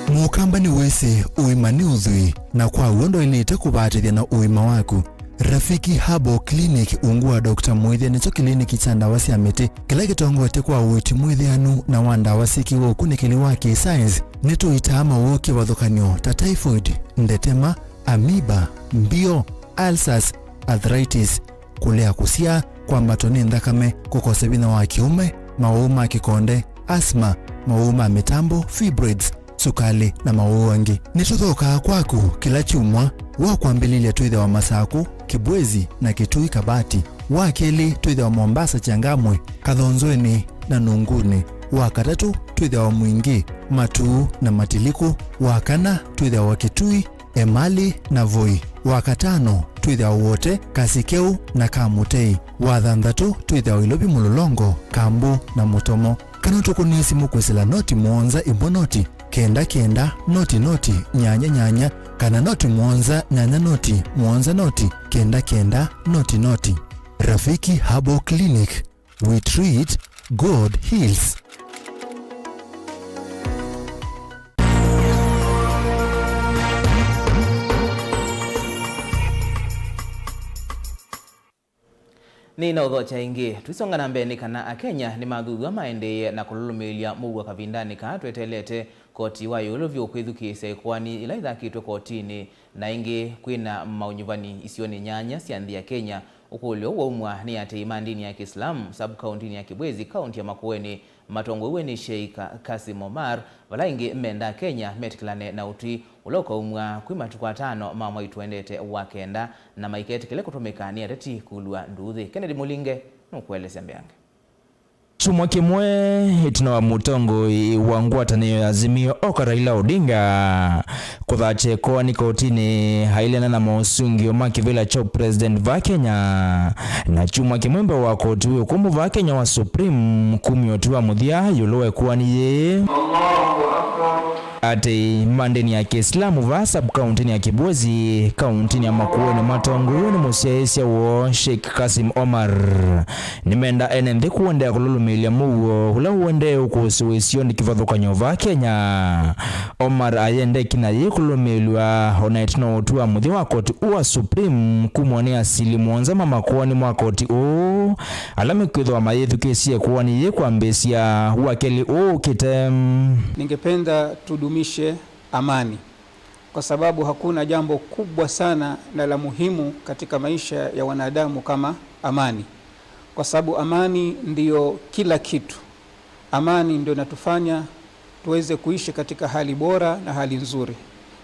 Mũkamba nĩwĩsĩ ũima nĩ ũthwii, na kwa w'o ndwaĩlĩte kũvatĩthya na ũima waku. Rafiki Herbal Clinic, ungu wa Doctor Mwĩthya, nĩkyo kĩliniki kya ndawa sya mĩtĩ kĩla kĩtongoetye kwa ũiiti mwĩthĩanu na wa ndawa syĩkĩwe ũkunĩkĩli wa kĩ-science. Nĩtũitaa mawoo kĩvathũkany'o ta typhoid, ndetema, amoeba, mbio, ulcers, arthritis, kũlea kũsyaa, kwambatwa nĩ nthakame, kũkosa vinya wa kĩũme, mawau ma kĩkonde, asthma, mawau ma mĩtambo, fibroids, sukalĩ, na mawau angĩ. Nĩtũthokaa kwaku kĩla kyumwa. Wa kwambĩlĩlya twĩthĩawa Masakũ, Kĩbwezi, na Kitui Kabati. Wa kelĩ twĩthĩawa Mombasa, Changamwe, Kathonzweni, na Nunguni. Wa katatũ twĩthĩawa Mwingĩ, Matuu, na Matilikũ. Wa kana twĩthĩawa Kitui, Emali, na Voi. Wa katano twĩthĩawa Wote, Kasikeu, na Kamutei. Wa thanthatũ twĩthĩawa Ilovi, Mũlolongo, Kambu, na Mũtomo. Kana ũtũkũnĩe simũ kwĩsĩla noti mũonza ĩmwe noti kenda kenda noti noti nyanya nyanya, kana noti mũonza nyanya noti mũonza noti kenda kenda noti noti. Rafiki Herbal Clinic, we treat, God heals. Nĩnaũthokya ĩngĩ, tũisonga na mbee nĩ kana Akenya nĩmathuthw'a maendeeye na kũlũlũmĩĩlya mũuo kavindanĩ kaa tweteelete koti wa ĩũlũ vyũ kwĩthukĩĩsya ĩkoani ila ithakĩtwe kotinĩ. Na ĩngĩ, kwĩna maũnyuvani isionĩ nyanya sya nthĩ ya Kenya. Ũkũlyo ũũ waumw'a nĩ aatĩĩi ma ndini ya Kĩislamu sub-kaũntinĩ ya Kibwezi, kaũnti ya Makueni, matongoew'e nĩ Sheikh Kasim Omar, vala ĩngĩ mendaa Kenya metĩkĩlane na ũtwi ũla ũkaumw'a kwĩ matukũ atano ma mwai tũendete wa kenda, na maiketĩkĩle kũtũmĩka nĩ ateti kũlw'a nduuthĩ. Kennedy Mũlinge nũkũelesya mbeange. Kyumwa kĩmwe ĩtina wa mũtongoi wa ngwatanĩo ya Azimio oka Raila Odinga kũthatya ĩkoani kotinĩ ailena na mosungio ma kĩvĩla kya president va Kenya, na kyumwa kĩmwe mbee wa koti wĩ ũkũmũ va Kenya wa Supreme kumya ũtwi wa mũthya ĩũlũ wa ĩkoani yĩĩ. Aatĩĩi ma ndini ya Kĩislamu vaa sub-kaũntinĩ ya Kibwezi, kaũntinĩ ya Makueni, matongoew'e nĩ mũsyaĩĩsya woo Sheikh Kasim Omar, nĩmendaa ene nthĩ kũendeea kũlũlũmĩĩlya mũuo ũla ũendee ũkũsĩw'a isionĩ kĩvathũkany'o vaa Kenya. Omar ayenda ĩkinya yĩĩ kũlũlũmĩĩlw'a o na ĩtina wa ũtwi wa mũthya wa koti ũũ wa Supreme kumwa nĩ asili mũonza ma makoani mwa koti ũũ, ala mekwĩthĩwa mayĩthukĩĩsye ĩkoani yĩĩ kwambĩĩsya wakelĩ ũũ ũkĩte. Ningependa tudumishe amani, kwa sababu hakuna jambo kubwa sana na la muhimu katika maisha ya wanadamu kama amani, kwa sababu amani ndiyo kila kitu. Amani ndio inatufanya tuweze kuishi katika hali bora na hali nzuri,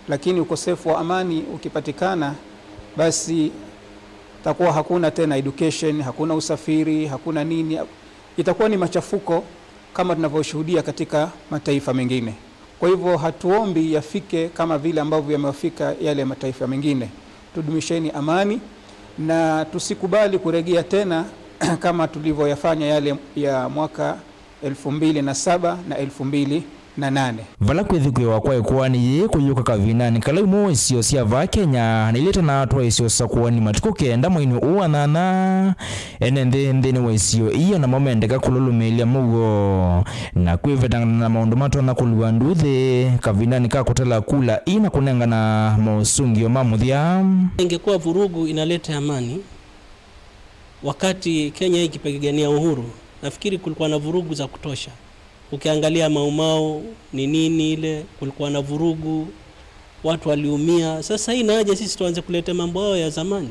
lakini ukosefu wa amani ukipatikana, basi takuwa hakuna tena education, hakuna usafiri, hakuna nini. Itakuwa ni machafuko kama tunavyoshuhudia katika mataifa mengine. Kwa hivyo hatuombi yafike kama vile ambavyo yamewafika yale mataifa mengine. Tudumisheni amani na tusikubali kuregea tena kama tulivyoyafanya yale ya mwaka elfu mbili na saba na elfu mbili na nane. Vala kwĩthukĩĩwa kwa ĩkoani yĩĩ kũyũka kavindanĩ kala imwe wa isio sya vaa Kenya nĩiletanaa twaĩsye ũsakũani matukũ kenda mweinĩ ũũ wa nyanya, ene nthĩ nthĩnĩ wa isio ii o namo mendeka kũlũlũmĩĩlya mũuo na kwĩvetangana na maũndũ matonya kũlw'a nduuthĩ kavindanĩ ka kũtala kula ii na kũnengana maũsũngĩo ma mũthya. Ingekuwa vurugu inaleta amani, wakati Kenya ikipigania uhuru, nafikiri kulikuwa na vurugu za kutosha. Ukiangalia Mau Mau, ni nini ile, kulikuwa na vurugu, watu waliumia. Sasa hii inaje sisi tuanze kuleta mambo hayo ya zamani?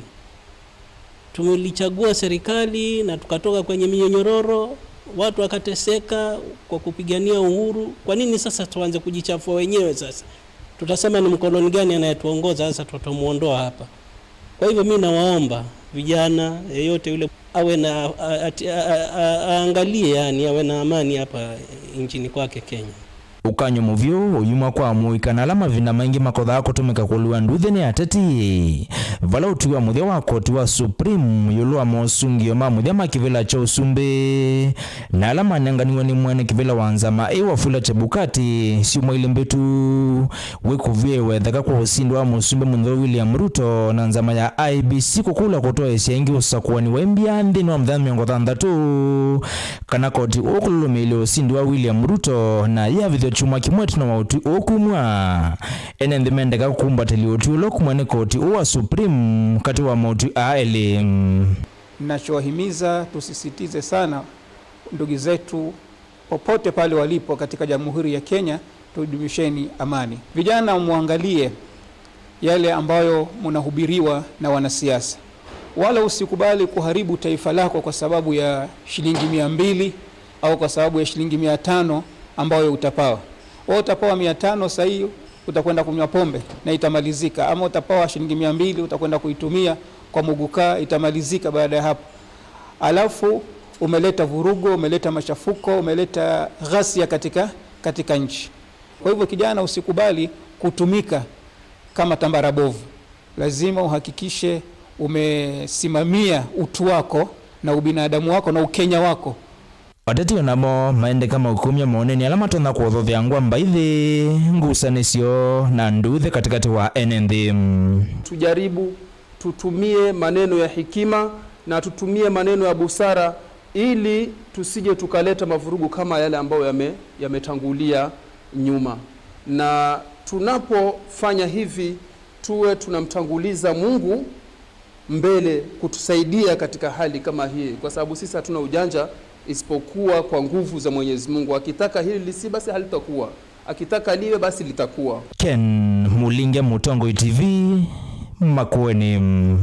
Tulichagua serikali na tukatoka kwenye minyororo, watu wakateseka kwa kupigania uhuru. Kwa nini sasa tuanze kujichafua wenyewe sasa? Tutasema ni mkoloni gani anayetuongoza sasa, tutamuondoa hapa? Kwa hivyo mi nawaomba vijana, yeyote yule awe na, a-, ati-, a-, a-, a-, aangalie, yani, awe na amani hapa nchini kwake Kenya. Ũkany'o mũvyũ ũyuma kwa mũika na ala mavinda maingĩ makothaa kũtũmĩka kũlw'a nduuthĩ nĩ ateti, vala ũtwi wa mũthya wa koti wa Supreme ĩũlũ wa mosũngĩo ma mũthya ma kĩvĩla kya ũsumbĩ na ala manenganiwe nĩ mwene kĩvĩla wa nzama ĩ Wafula Chebukati syumwa ilĩ mbĩtu wĩkũvĩe wetheka kwa ũsindi wa mũsumbĩ mũntheu William Ruto na nzama ya I E B C kũkũlwa kũtoesya ĩngĩ ũsakũani wa ĩmbya nthĩnĩ wa mĩthenya mĩongo thanthatũ, kana koti ũkũlũlũmĩĩlya ũsindi wa William Ruto na yĩavĩthw'a kyumwa kĩmwe ĩtina wa ũtwi ũũ kumw'a. Ene nthĩ mendeka kũkumbatĩlya ũtwi ũla kumw'a nĩ koti ũũ wa Supreme katĩ wa maũtwi aa elĩ. Ninachowahimiza, tusisitize sana, ndugu zetu, popote pale walipo katika Jamhuri ya Kenya, tudumisheni amani. Vijana, muangalie yale ambayo mnahubiriwa na wanasiasa, wala usikubali kuharibu taifa lako kwa sababu ya shilingi mia mbili au kwa sababu ya shilingi mia tano ambayo utapawa. Wewe utapawa mia tano sahii, utakwenda kunywa pombe na itamalizika, ama utapawa shilingi mia mbili utakwenda kuitumia kwa muguka, itamalizika baada ya hapo. Alafu umeleta vurugu, umeleta machafuko, umeleta ghasia katika, katika nchi. Kwa hivyo, kijana, usikubali kutumika kama tambara bovu. Lazima uhakikishe umesimamia utu wako na ubinadamu wako na Ukenya wako. Ateti o namo maendeka maũkumya maoneni ala matonya kũthothea ngwamba ithi, ngusanĩsyo, na nduuthĩ katĩkatĩ wa ene nthĩ. Tujaribu tutumie maneno ya hekima na tutumie maneno ya busara ili tusije tukaleta mavurugu kama yale ambayo yame-, yametangulia nyuma. Na tunapofanya hivi, tuwe tunamtanguliza Mungu mbele kutusaidia katika hali kama hii, kwa sababu sisi hatuna ujanja isipokuwa kwa nguvu za Mwenyezi Mungu. Akitaka hili lisi, basi halitakuwa. Akitaka liwe, basi litakuwa. Ken Mulinge, Mũtongoi T V, Makueni.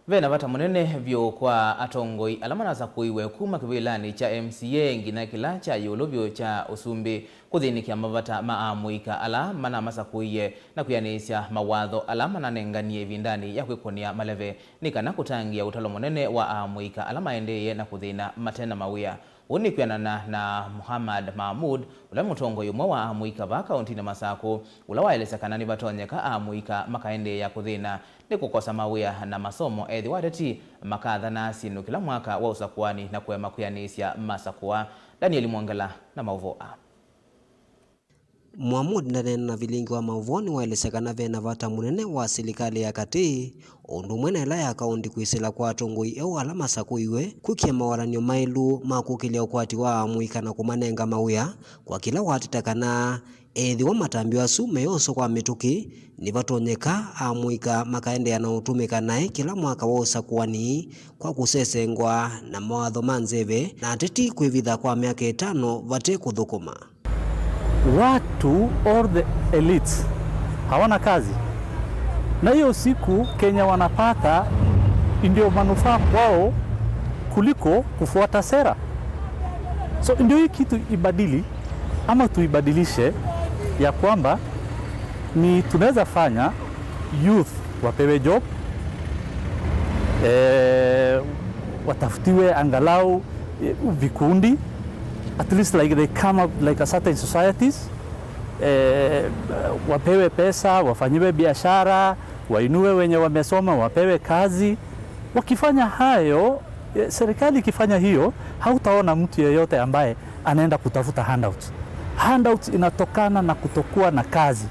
Ve na vata mũnene vyũ kwa atongoi ala manasakũiwe kuma kĩvĩlanĩ kya M C A nginya kĩla kya ĩũlũ vyũ kya ũsumbĩ kũthĩnĩkĩa mavata ma amũika ala manamasakũie na kwĩanĩsya mawatho ala mananenganie ĩvindanĩ ya kwĩkũnĩa maleve nĩ kana kũtangĩĩa ũtalo mũnene wa amũika ala maendeeye na kũthĩna mate na mawĩa. Ũu nĩ kwĩanana na Muhammad Mahmud, ũla nĩ mũtongoi ũmwe wa amũika vaa kaũntinĩ Masakũ, ũla waelesya kana nĩvatonyeka amũika makaendeea kũthĩna nĩ kũkosa mawĩa na masomo ethĩwa ateti makathana syĩndũ kĩla mwaka wa ũsakũani na kũema kwĩanĩsya masakũa. Daniel Mwongela na maũvoo aa. Mohamud ndaneena na vilingi wa maũvoo nĩwaelesya kana ve na vata mũnene wa silikalĩ ya katĩ, o ũndũ ũmwe na ĩla ya kaũnti kwĩsĩla kwa atongoi eũ ala masakũiwe, kwĩkĩa mawatany'o maĩlu ma kũkĩlya ũkwati wa amũika na kũmanenga mawĩa, kwa kĩla wateta kana ethĩwa matambya asu meyoswa kwa mĩtũkĩ, nĩvatonyeka amũika makaendeea na ũtũmĩka naĩ kĩla mwaka wa ũsakũani kwa kũsesengwa na mawatho ma nzeve na ateti kwĩvitha kwa myaka ĩtano vate kũthũkũma. Watu or the elites hawana kazi, na hiyo siku Kenya wanapata ndio manufaa kwao kuliko kufuata sera. So ndio hii kitu ibadili, ama tuibadilishe, ya kwamba ni tunaweza fanya youth wapewe job, eh, watafutiwe angalau eh, vikundi, at least like they come up like a certain societies, eh, wapewe pesa, wafanyiwe biashara, wainue wenye wamesoma, wapewe kazi. Wakifanya hayo, eh, serikali ikifanya hiyo, hautaona mtu yeyote ambaye anaenda kutafuta handouts. Handouts inatokana na kutokuwa na kazi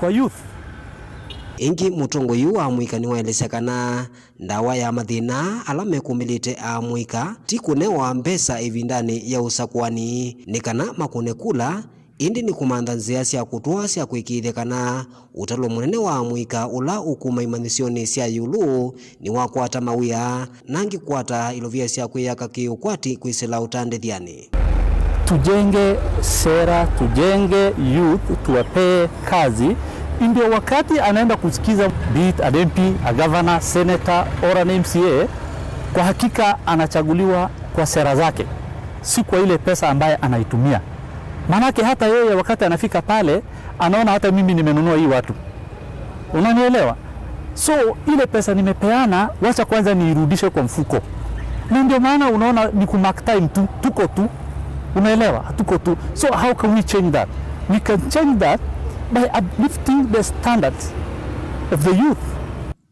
kwa youth. Ĩngĩ, mũtongoi ũũ wa amũika nĩwaelesya kana ndawa ya mathĩna ala mekũmĩlĩte amũika ti kũnewa mbesa ĩvindanĩ ya ũsakũani nĩ kana makũne kula, ĩndĩ nĩ kũmantha nzĩa sya kũtũa sya kũĩkĩĩthya kana ũtalo mũnene wa amũika ũla ũkuma imanyĩsyonĩ sya ĩũlũ nĩwakwata mawĩa, na angĩ kwata ilovia sya kwĩyaka kĩ-ũkwati kwĩsĩla ũtandĩthyanĩ. Tujenge sera, tujenge youth, tuwapee kazi, ndio wakati anaenda kusikiza, be it an M P, a governor, senator or an M C A, kwa hakika anachaguliwa kwa sera zake, si kwa ile pesa ambaye anaitumia. Maanake hata yeye wakati anafika pale, anaona hata mimi nimenunua hii watu. Unanielewa? So, ile pesa nimepeana, wacha kwanza niirudishe kwa mfuko. Na ndio maana unaona ni ku mark time tu, tuko tu. Unaelewa? Tuko tu. So, how can we change that? We can change that by uplifting the standards of the youth.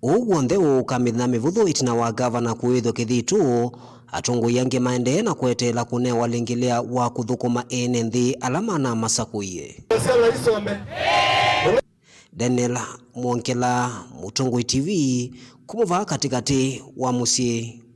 Ũu w'onthe ũũka mĩthenya mĩvũthũ ĩtina wa gavana kũĩthwa kĩthitũ, atongoi angĩ maendee na kweteela kũnewa lĩngĩlĩa wa kũthũkũma ene nthĩ ala manamasakũie. Daniel Mwongela, Mũtongoi T V, kuma vaa katĩkatĩ wa mũsyĩ